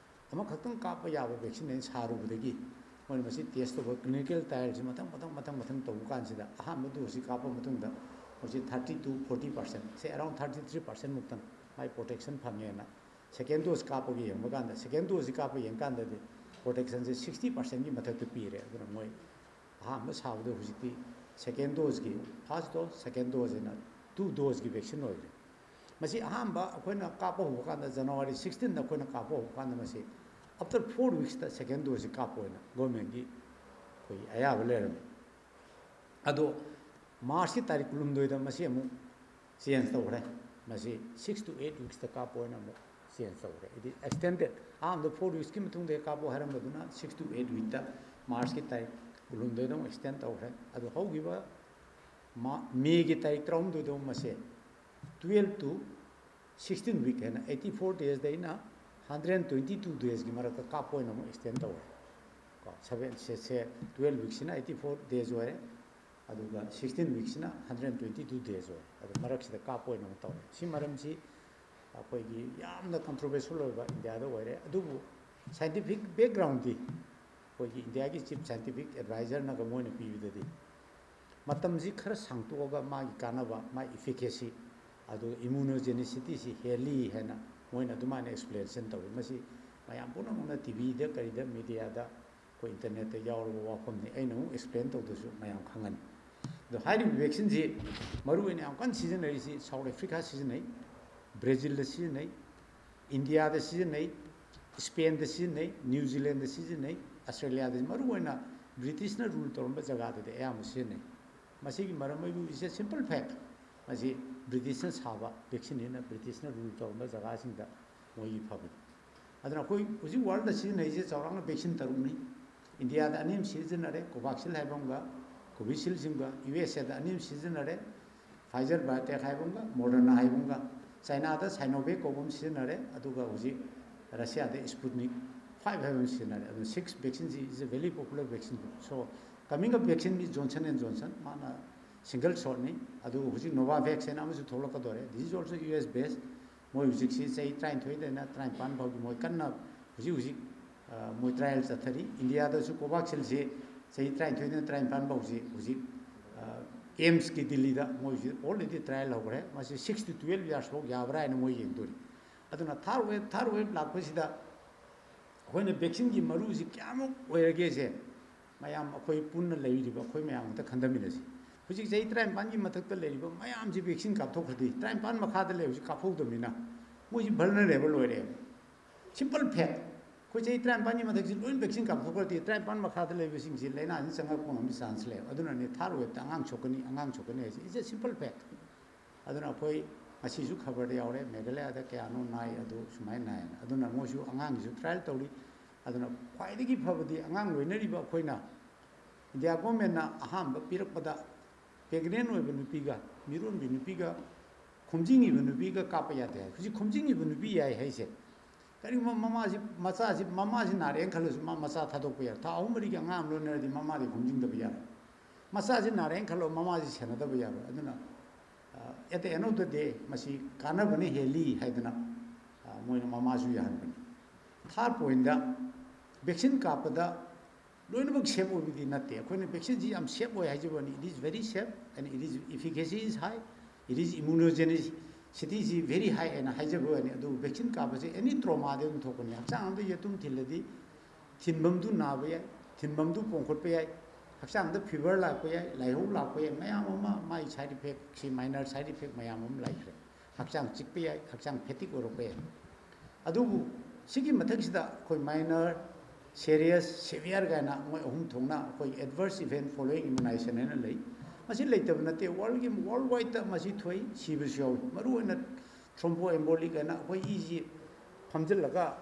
ꯑꯃꯈꯛꯇꯪ ꯀꯥꯞꯄ ꯌꯥꯕ vaccine ꯍꯥꯏꯅ ꯁꯥꯔꯨꯕꯗꯒꯤ ꯃꯣꯏꯅ ꯃꯁꯤ test ꯇꯧꯕ clinical trial ꯁꯤ ꯃꯊꯪ ꯃꯊꯪ ꯃꯊꯪ ꯃꯊꯪ ꯇꯧꯕ ꯀꯥꯟꯁꯤꯗ ꯑꯍꯥꯟꯕ dose ꯁꯤ ꯀꯥꯞꯄ ꯃꯇꯨꯡꯗ ꯍꯧꯖꯤꯛ thirty to forty percent, say around thirty three percent ꯃꯨꯛꯇꯪ my protection ꯐꯪꯉꯦꯅ second dose ꯀꯥꯞꯄꯒꯤ ꯌꯦꯡꯕ ꯀꯥꯟꯗ, second dose ꯁꯤ ꯀꯥꯞꯄ ꯌꯦꯡ ꯀꯥꯟꯗꯗꯤ protection ꯁꯦ sixty percent ꯀꯤ ꯃꯊꯛꯇ ꯄꯤꯔꯦ꯫ ꯑꯗꯨꯅ ꯃꯣꯏ ꯑꯍꯥꯟꯕ ꯁꯥꯕꯗ ꯍꯧꯖꯤꯛꯇꯤ second dose ꯀꯤ, first dose, second dose ꯍꯥꯏꯅ two dose ꯀꯤ vaccine ꯑꯣꯏꯈ꯭ꯔꯦ꯫ ꯃꯁꯤ ꯑꯍꯥꯟꯕ ꯑꯩꯈꯣꯏꯅ ꯀꯥꯞꯄ ꯍꯧꯕ ꯀꯥꯟꯗ January sixteen ꯗ ꯑꯩꯈꯣꯏꯅ ꯀꯥꯞꯄ ꯍꯧꯕ ꯀꯥꯟꯗ ꯃꯁꯤ after four weeks ꯇ second dose ꯁꯤ ꯀꯥꯞꯄ ꯑꯣꯏꯅ government ꯀꯤ ꯑꯩꯈꯣꯏ ꯑꯌꯥꯕ ꯂꯩꯔꯝꯃꯤ꯫ ꯑꯗꯣ March ꯀꯤ ꯇꯥꯔꯤꯛ ꯀꯨꯟꯍꯨꯝꯗꯣꯏꯗ ꯃꯁꯤ ꯑꯃꯨꯛ change ꯇꯧꯈ꯭ꯔꯦ꯫ ꯃꯁꯤ six to eight weeks ꯇ ꯀꯥꯞꯄ ꯑꯣꯏꯅ ꯑꯃꯨꯛ change ꯇꯧꯈ꯭ꯔꯦ꯫ ꯍꯥꯏꯗꯤ extended, ꯑꯍꯥꯟꯕꯗ four weeks ꯀꯤ ꯃꯇꯨꯡꯗ ꯀꯥꯞꯄꯣ ꯍꯥꯏꯔꯝꯕꯗꯨꯅ six to eight week ꯇ, March ꯀꯤ ꯇꯥꯔꯤꯛ ꯀꯨꯟꯍꯨꯝꯗꯣꯏꯗ ꯑꯃꯨꯛ extend ꯇꯧꯈ꯭ꯔꯦ꯫ ꯑꯗꯣ ꯍꯧꯈꯤꯕ ꯃꯥ-, May ꯒꯤ ꯇꯥꯔꯤꯛ ꯇꯔꯥꯍꯨꯝꯗꯣꯏꯗ ꯑꯃꯨꯛ ꯃꯁꯦ twelve to sixteen week ꯍꯥꯏꯅ eighty four days ꯗꯩꯅ hundred twenty two days ꯀꯤ ꯃꯔꯛꯇ ꯀꯥꯞꯄ ꯑꯣꯏꯅ ꯑꯃꯨꯛ extend ꯇꯧꯔꯦ꯫ ꯀꯣ, seven ꯁꯦ, ꯁꯦ twelve weeks ꯁꯤꯅ eighty four days ꯑꯣꯏꯔꯦ, ꯑꯗꯨꯒ sixteen weeks ꯁꯤꯅ hundred twenty two days ꯑꯣꯏꯔꯦ꯫ ꯑꯗꯨ ꯃꯔꯛꯁꯤꯗ ꯀꯥꯞꯄ ꯑꯣꯏꯅ ꯑꯃꯨꯛ ꯇꯧꯔꯦ꯫ ꯁꯤ ꯃꯔꯝꯁꯤ ꯑꯩꯈꯣꯏꯒꯤ ꯌꯥꯝꯅ controversial ꯑꯣꯏꯕ ꯏꯟꯗꯤꯌꯥꯗ ꯑꯣꯏꯔꯦ꯫ ꯑꯗꯨꯕꯨ scientific background ꯗꯤ ꯑꯩꯈꯣꯏꯒꯤ ꯏꯟꯗꯤꯌꯥꯒꯤ chief scientific advisor ꯅꯒ ꯃꯣꯏꯅ ꯄꯤꯕꯗꯗꯤ ꯃꯇꯝꯁꯤ ꯈꯔ ꯁꯥꯡꯇꯣꯛꯑꯒ ꯃꯥꯒꯤ ꯀꯥꯟꯅꯕ, ꯃꯥꯒꯤ efficacy, ꯑꯗꯨꯒ immunogenicity ꯁꯤ ꯍꯦꯜꯂꯤ ꯍꯥꯏꯅ ꯃꯣꯏꯅ ꯑꯗꯨꯃꯥꯏꯅ explanation ꯇꯧꯏ꯫ ꯃꯁꯤ ꯃꯌꯥꯝ ꯄꯨꯝꯅꯃꯛꯅ ꯇꯤꯚꯤꯗ ꯀꯔꯤꯗ ꯃꯦꯗꯤꯌꯥꯗ ꯑꯩꯈꯣꯏ ꯏꯟꯇꯔꯅꯦꯠꯇ ꯌꯥꯎꯔꯕ ꯋꯥꯐꯝꯅꯤ꯫ ꯑꯩꯅ ꯑꯃꯨꯛ explain ꯇꯧꯗ꯭ꯔꯁꯨ ꯃꯌꯥꯝ ꯈꯪꯒꯅꯤ꯫ ꯑꯗꯣ ꯍꯥꯏꯔꯤꯕ vaccine ꯁꯤ ꯃꯔꯨ ꯑꯣꯏꯅ ꯌꯥꯝ ꯀꯟꯅ ꯁꯤꯖꯤꯟꯅꯔꯤꯁꯤ South Africa ꯁꯤꯖꯤꯟꯅꯩ, ꯕ꯭ꯔꯥꯖꯤꯜꯗ ꯁꯤꯖꯤꯟꯅꯩ, ꯏꯟꯗꯤꯌꯥꯗ ꯁꯤꯖꯤꯟꯅꯩ, ꯏꯁꯄꯦꯟꯗ ꯁꯤꯖꯤꯟꯅꯩ, ꯅ꯭ꯌꯨ ꯖꯤꯂꯦꯟꯗ ꯁꯤꯖꯤꯟꯅꯩ, ꯑꯁꯇ꯭ꯔꯦꯂꯤꯌꯥꯗ, ꯃꯔꯨ ꯑꯣꯏꯅ ꯕ꯭ꯔꯤꯇꯤꯁꯅ rule ꯇꯧꯔꯝꯕ ꯖꯒꯥꯗꯗꯤ ꯑꯌꯥꯝꯕ ꯁꯤꯖꯤꯟꯅꯩ꯫ ꯃꯁꯤꯒꯤ ꯃꯔꯝ ꯑꯩꯕꯨ is a simple fact꯫ ꯃꯁꯤ ꯕ꯭ꯔꯤꯇꯤꯁꯅ ꯁꯥꯕ vaccine ꯅꯤꯅ ꯕ꯭ꯔꯤꯇꯤꯁꯅ rule ꯇꯧꯔꯝꯕ ꯖꯒꯥꯁꯤꯡꯗ ꯃꯣꯏꯒꯤ ꯐꯕꯅꯤ꯫ ꯑꯗꯨꯅ ꯑꯩꯈꯣꯏ ꯍꯧꯖꯤꯛ world ꯗ ꯁꯤꯖꯤꯟꯅꯔꯤꯁꯦ ꯆꯥꯎꯔꯥꯛꯅ vaccine ꯇꯔꯨꯛꯅꯤ꯫ ꯏꯟꯗꯤꯌꯥꯗ ꯑꯅꯤ ꯑꯃ ꯁꯤꯖꯤꯟꯅꯔꯦ, Covaxin ꯍꯥꯏꯕ ꯑꯃꯒ, Covishield ꯁꯤꯡꯒ, ꯌꯨ ꯑꯦꯁ ꯑꯦꯗ ꯑꯅꯤ ꯑꯃ ꯁꯤꯖꯤꯟꯅꯔꯦ, Pfizer BioNTech ꯍꯥꯏꯕ ꯑꯃꯒ, Moderna ꯍꯥꯏꯕ ꯑꯃꯒ, ꯆꯥꯏꯅꯥꯗ Sinovac ꯀꯧꯕ ꯑꯃ ꯁꯤꯖꯤꯟꯅꯔꯦ, ꯑꯗꯨꯒ ꯍꯧꯖꯤꯛ ꯔꯁꯤꯌꯥꯗ Sputnik five ꯍꯥꯏꯕ ꯑꯃ ꯁꯤꯖꯤꯟꯅꯔꯦ꯫ ꯑꯗꯨꯅ six vaccine ꯁꯤ is a very popular vaccine꯫ So, coming up vaccine is Johnson and Johnson, ꯃꯥꯅ single shot ꯅꯤ꯫ ꯑꯗꯨꯒ ꯍꯧꯖꯤꯛ Novavax ꯍꯥꯏꯅ ꯑꯃꯁꯨ ꯊꯣꯛꯂꯛꯀꯗꯧꯔꯦ, this is also U S based꯫ ꯃꯣꯏ ꯍꯧꯖꯤꯛꯁꯤ ꯆꯍꯤ ꯇꯔꯥꯅꯤꯊꯣꯏꯗꯩꯅ ꯇꯔꯥꯅꯤꯄꯥꯟ ꯐꯥꯎꯒꯤ ꯃꯣꯏ ꯀꯟꯅ ꯍꯧꯖꯤꯛ ꯍꯧꯖꯤꯛ, ꯑ, ꯃꯣꯏ trial ꯆꯠꯊꯔꯤ꯫ ꯏꯟꯗꯤꯌꯥꯗꯁꯨ Covaxin ꯁꯤ ꯆꯍꯤ ꯇꯔꯥꯅꯤꯊꯣꯏꯗꯩꯅ ꯇꯔꯥꯅꯤꯄꯥꯟ ꯐꯥꯎꯁꯤ ꯍꯧꯖꯤꯛ, ꯑ, ꯑꯦꯝꯁꯀꯤ ꯗꯤꯜꯂꯤꯗ ꯃꯣꯏ ꯍꯧꯖꯤꯛ already trial ꯍꯧꯈ꯭ꯔꯦ꯫ ꯃꯁꯤ six to twelve years ꯐꯥꯎ ꯌꯥꯕ꯭ꯔꯥ ꯍꯥꯏꯅ ꯃꯣꯏ ꯌꯦꯡꯗꯣꯔꯤ꯫ ꯑꯗꯨꯅ third wave, third wave ꯂꯥꯛꯄꯁꯤꯗ ꯑꯩꯈꯣꯏꯅ vaccine ꯒꯤ ꯃꯔꯨꯁꯤ ꯀꯌꯥꯃꯨꯛ ꯑꯣꯏꯔꯒꯦꯁꯦ ꯃꯌꯥꯝ ꯑꯩꯈꯣꯏ ꯄꯨꯟꯅ ꯂꯩꯔꯤꯕ ꯑꯩꯈꯣꯏ ꯃꯌꯥꯝ ꯑꯝꯇ ꯈꯟꯊꯃꯤꯟꯅꯁꯤ꯫ ꯍꯧꯖꯤꯛ ꯆꯍꯤ ꯇꯔꯥꯅꯤꯄꯥꯟꯒꯤ ꯃꯊꯛꯇ ꯂꯩꯔꯤꯕ ꯃꯌꯥꯝꯁꯤ vaccine ꯀꯥꯞꯊꯣꯛꯈ꯭ꯔꯗꯤ, ꯇꯔꯥꯅꯤꯄꯥꯟ ꯃꯈꯥꯗ ꯂꯩꯕꯁꯤ ꯀꯥꯞꯍꯧꯗꯕꯅꯤꯅ ꯃꯣꯏꯁꯤ vulnerable ꯑꯣꯏꯔꯦꯕ꯫ Simple fact꯫ ꯑꯩꯈꯣꯏ ꯆꯍꯤ ꯇꯔꯥꯅꯤꯄꯥꯟꯒꯤ ꯃꯊꯛꯁꯤ ꯂꯣꯏꯅ vaccine ꯀꯥꯞꯊꯣꯛꯈ꯭ꯔꯗꯤ, ꯇꯔꯥꯅꯤꯄꯥꯟ ꯃꯈꯥꯗ ꯂꯩꯕꯁꯤꯡꯁꯤ ꯂꯥꯏꯅꯥꯁꯤ ꯆꯪꯉꯛꯄ ꯉꯝꯕꯒꯤ chance ꯂꯩꯌꯦꯕ꯫ ꯑꯗꯨꯅꯅꯦ third wave ꯇ ꯑꯉꯥꯡ ꯁꯣꯛꯀꯅꯤ, ꯑꯉꯥꯡ ꯁꯣꯛꯀꯅꯤ ꯍꯥꯏꯁꯦ, it's a simple fact꯫ ꯑꯗꯨꯅ ꯑꯩꯈꯣꯏ ꯉꯁꯤꯁꯨ ꯈꯕꯔꯗ ꯌꯥꯎꯔꯦ, ꯃꯦꯘꯥꯂꯌꯥꯗ ꯀꯌꯥꯅꯣ ꯅꯥꯏ, ꯑꯗꯨ ꯁꯨꯃꯥꯏꯅ ꯅꯥꯏꯅ꯫ ꯑꯗꯨꯅ ꯃꯣꯏꯁꯨ ꯑꯉꯥꯡꯒꯤꯁꯨ trial ꯇꯧꯔꯤ꯫ ꯑꯗꯨꯅ ꯈ꯭ꯋꯥꯏꯗꯒꯤ ꯐꯕꯗꯤ ꯑꯉꯥꯡ ꯂꯣꯏꯅꯔꯤꯕ ꯑꯩꯈꯣꯏꯅ, ꯏꯟꯗꯤꯌꯥ government ꯅ ꯑꯍꯥꯟꯕ ꯄꯤꯔꯛꯄꯗ pregnant ꯑꯣꯏꯕ ꯅꯨꯄꯤꯒ, ꯃꯤꯔꯣꯟꯕꯤ ꯅꯨꯄꯤꯒ, ꯈꯣꯝꯖꯤꯟꯈꯤꯕ ꯅꯨꯄꯤꯒ ꯀꯥꯞꯄ ꯌꯥꯗꯦ ꯍꯥꯏ꯫ ꯍꯧꯖꯤꯛ ꯈꯣꯝꯖꯤꯟꯈꯤꯕ ꯅꯨꯄꯤ ꯌꯥꯏ ꯍꯥꯏꯁꯦ, ꯀꯔꯤꯒꯨꯝꯕ ꯃꯃꯥꯁꯤ, ꯃꯆꯥꯁꯤ, ꯃꯃꯥꯁꯤ ꯅꯥꯔꯦꯅ ꯈꯜꯂꯁꯨ, ꯃꯥ ꯃꯆꯥ ꯊꯥꯗꯣꯛꯄ ꯌꯥꯔꯣꯏ꯫ ꯊꯥ ꯑꯍꯨꯝ ꯃꯔꯤꯒꯤ ꯑꯉꯥꯡ ꯑꯃ ꯂꯣꯏꯅꯔꯗꯤ ꯃꯃꯥꯗꯤ ꯈꯣꯝꯖꯤꯟꯗꯕ ꯌꯥꯔꯣꯏ꯫ ꯃꯆꯥꯁꯤ ꯅꯥꯔꯦꯅ ꯈꯜꯂꯣ, ꯃꯃꯥꯁꯤ ꯁꯦꯟꯅꯗꯕ ꯌꯥꯔꯣꯏ꯫ ꯑꯗꯨꯅ, ꯑ, at the end of the day, ꯃꯁꯤ ꯀꯥꯟꯅꯕꯅ ꯍꯦꯜꯂꯤ ꯍꯥꯏꯗꯅ, ꯑ, ꯃꯣꯏꯅ ꯃꯃꯥꯁꯨ ꯌꯥꯍꯟꯕꯅꯤ꯫ Third point ꯇ, vaccine ꯀꯥꯞꯄꯗ ꯂꯣꯏꯅꯃꯛ safe ꯑꯣꯏꯕꯗꯤ ꯅꯠꯇꯦ꯫ ꯑꯩꯈꯣꯏꯅ vaccine ꯁꯤ ꯌꯥꯝ safe ꯑꯣꯏ ꯍꯥꯏꯖꯕ ꯋꯥꯅꯤ, it is very safe and it is efficacy is high, it is immunogenic-, C T C very high ꯍꯥꯏꯅ ꯍꯥꯏꯖꯕ ꯋꯥꯅꯤ, ꯑꯗꯨꯕꯨ ꯚꯦꯛꯁꯤꯟ ꯀꯥꯞꯄꯁꯦ ꯑꯦꯅꯤ ꯇ꯭ꯔꯣꯃꯥꯗ ꯑꯗꯨꯝ ꯊꯣꯛꯄꯅꯤ꯫ ꯍꯛꯆꯥꯡ ꯑꯃꯗ ꯌꯦꯇꯨꯝ ꯊꯤꯜꯂꯗꯤ ꯊꯤꯟꯐꯝꯗꯨ ꯅꯥꯕ ꯌꯥꯏ, ꯊꯤꯟꯐꯝꯗꯨ ꯄꯣꯝꯈꯠꯄ ꯌꯥꯏ, ꯍꯛꯆꯥꯡꯗ ꯐꯤꯚꯔ ꯂꯥꯛꯄ ꯌꯥꯏ, ꯂꯥꯏꯍꯧ ꯂꯥꯛꯄ ꯌꯥꯏ, ꯃꯌꯥꯝ ꯑꯃ ꯃꯥꯒꯤ ꯁꯥꯏꯠ ꯏꯐꯦꯛꯁꯤ, ꯃꯥꯏꯅꯔ ꯁꯥꯏꯠ ꯏꯐꯦꯛ ꯃꯌꯥꯝ ꯑꯃ ꯂꯩꯈ꯭ꯔꯦ꯫ ꯍꯛꯆꯥꯡ ꯆꯤꯛꯄ ꯌꯥꯏ, ꯍꯛꯆꯥꯡ ꯐꯦꯇꯤꯛ ꯑꯣꯏꯔꯛꯄ ꯌꯥꯏ꯫ ꯑꯗꯨꯕꯨ ꯁꯤꯒꯤ ꯃꯊꯛꯁꯤꯗ ꯑꯩꯈꯣꯏ ꯃꯥꯏꯅꯔ, ꯁꯦꯔꯤꯌꯁ, ꯁꯦꯚꯤꯌꯔ ꯀꯥꯏꯅ ꯃꯣꯏ ꯑꯍꯨꯝ ꯊꯣꯛꯅ ꯑꯩꯈꯣꯏ adverse event following immunization ꯍꯥꯏꯅ ꯂꯩ꯫ ꯃꯁꯤ ꯂꯩꯇꯕ ꯅꯠꯇꯦ, ꯋꯥꯔꯜꯒꯤ, ꯋꯥꯔꯜ ꯋꯥꯏꯗꯇ ꯃꯁꯤ ꯊꯣꯛꯏ, ꯁꯤꯕꯁꯨ ꯌꯥꯎꯏ꯫ ꯃꯔꯨꯑꯣꯏꯅ ꯊ꯭ꯔꯣꯝꯕꯣ ꯑꯦꯝꯕꯣꯂꯤꯛ ꯍꯥꯏꯅ ꯑꯩꯈꯣꯏ ꯏꯁꯤ ꯐꯝꯖꯤꯜꯂꯒ,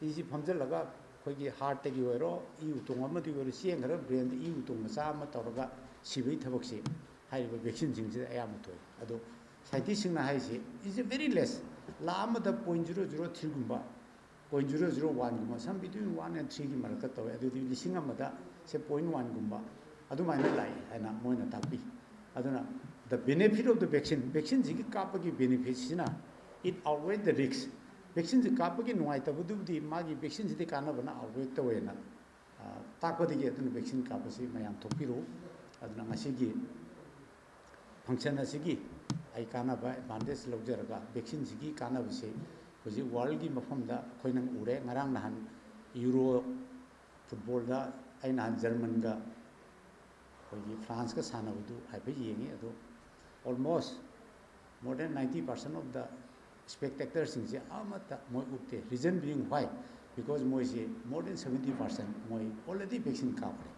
ꯏꯁꯤ ꯐꯝꯖꯤꯜꯂꯒ ꯑꯩꯈꯣꯏꯒꯤ ꯍꯥꯔꯠꯇꯒꯤ ꯑꯣꯏꯔꯣ, ꯏ ꯎꯇꯣꯡ ꯑꯃꯗꯒꯤ ꯑꯣꯏꯔꯣ, ꯆꯦꯟꯈ꯭ꯔꯒ ꯕ꯭ꯔꯦꯟꯗ ꯏ ꯎꯇꯣꯡ ꯃꯆꯥ ꯑꯃ ꯇꯧꯔꯒ ꯁꯤꯕꯒꯤ ꯊꯕꯛꯁꯤ ꯍꯥꯏꯔꯤꯕ ꯚꯦꯛꯁꯤꯟꯁꯤꯡꯁꯤꯗ ꯑꯌꯥꯝꯕ ꯊꯣꯛꯏ꯫ ꯑꯗꯣ ꯁꯥꯏꯟꯇꯤꯁꯁꯤꯡꯅ ꯍꯥꯏꯔꯤꯁꯤ is a very less, ꯂꯥꯛ ꯑꯃꯗ ꯄꯣꯏꯟ ꯖꯤꯔꯣ ꯖꯤꯔꯣ ꯊ꯭ꯔꯤꯒꯨꯝꯕ, ꯄꯣꯏꯟ ꯖꯤꯔꯣ ꯖꯤꯔꯣ ꯋꯥꯟꯒꯨꯝꯕ, some between one and threeꯒꯤ ꯃꯔꯛꯇ ꯇꯧꯋꯦ꯫ ꯑꯗꯨꯗꯤ ꯂꯤꯁꯤꯡ ꯑꯃꯗ ꯁꯦ ꯄꯣꯏꯟ ꯋꯥꯟꯒꯨꯝꯕ ꯑꯗꯨꯃꯥꯏꯅ ꯂꯥꯛꯏ ꯍꯥꯏꯅ ꯃꯣꯏꯅ ꯇꯥꯛꯄꯤ꯫ ꯑꯗꯨꯅ the benefit of the vaccine, ꯚꯦꯛꯁꯤꯟꯁꯤꯒꯤ ꯀꯥꯞꯄꯒꯤ ꯕꯦꯅꯤꯐꯤꯠꯁꯤꯅ it outweigh the risk꯫ ꯚꯦꯛꯁꯤꯟꯁꯤ ꯀꯥꯞꯄꯒꯤ ꯅꯨꯡꯉꯥꯏꯇꯕꯗꯨꯕꯨꯗꯤ ꯃꯥꯒꯤ ꯚꯦꯛꯁꯤꯟꯁꯤꯗꯤ ꯀꯥꯟꯅꯕꯅ ꯑꯥꯎꯠꯋꯦꯠ ꯇꯧꯋꯦꯅ, ꯑ, ꯇꯥꯛꯄꯗꯒꯤ ꯑꯗꯨꯅ ꯚꯦꯛꯁꯤꯟ ꯀꯥꯞꯄꯁꯤ ꯃꯌꯥꯝ ꯊꯣꯛꯄꯤꯔꯛꯎ꯫ ꯑꯗꯨꯅ ꯉꯁꯤꯒꯤ ꯐꯪꯁꯟ ꯑꯁꯤꯒꯤ ꯑꯩ ꯀꯥꯟꯅꯕ ꯑꯦꯗꯚꯥꯟꯇꯦꯖ ꯂꯧꯖꯔꯒ ꯚꯦꯛꯁꯤꯟꯁꯤꯒꯤ ꯀꯥꯟꯅꯕꯁꯤ ꯍꯧꯖꯤꯛ ꯋꯥꯔꯜꯒꯤ ꯃꯐꯝꯗ ꯑꯩꯈꯣꯏꯅ ꯎꯔꯦ꯫ ꯉꯔꯥꯡ ꯅꯍꯥꯟ ꯌꯨꯔꯣ ꯐꯨꯠꯕꯣꯜꯗ ꯑꯩ ꯅꯍꯥꯟ ꯖꯔꯃꯟꯒ ꯑꯩꯈꯣꯏꯒꯤ ꯐ꯭ꯔꯥꯟꯁꯀ ꯁꯥꯟꯅꯕꯗꯨ ꯍꯥꯏꯐꯦꯠ ꯌꯦꯡꯉꯤ꯫ ꯑꯗꯨ almost more than ninety percent of the spectatorꯁꯤꯡꯁꯦ ꯑꯃꯠꯇ ꯃꯣꯏ ꯎꯞꯇꯦ꯫ Reason being why? Because ꯃꯣꯏꯁꯦ more than seventy percent ꯃꯣꯏ already vaccine ꯀꯥꯞꯈ꯭ꯔꯦ꯫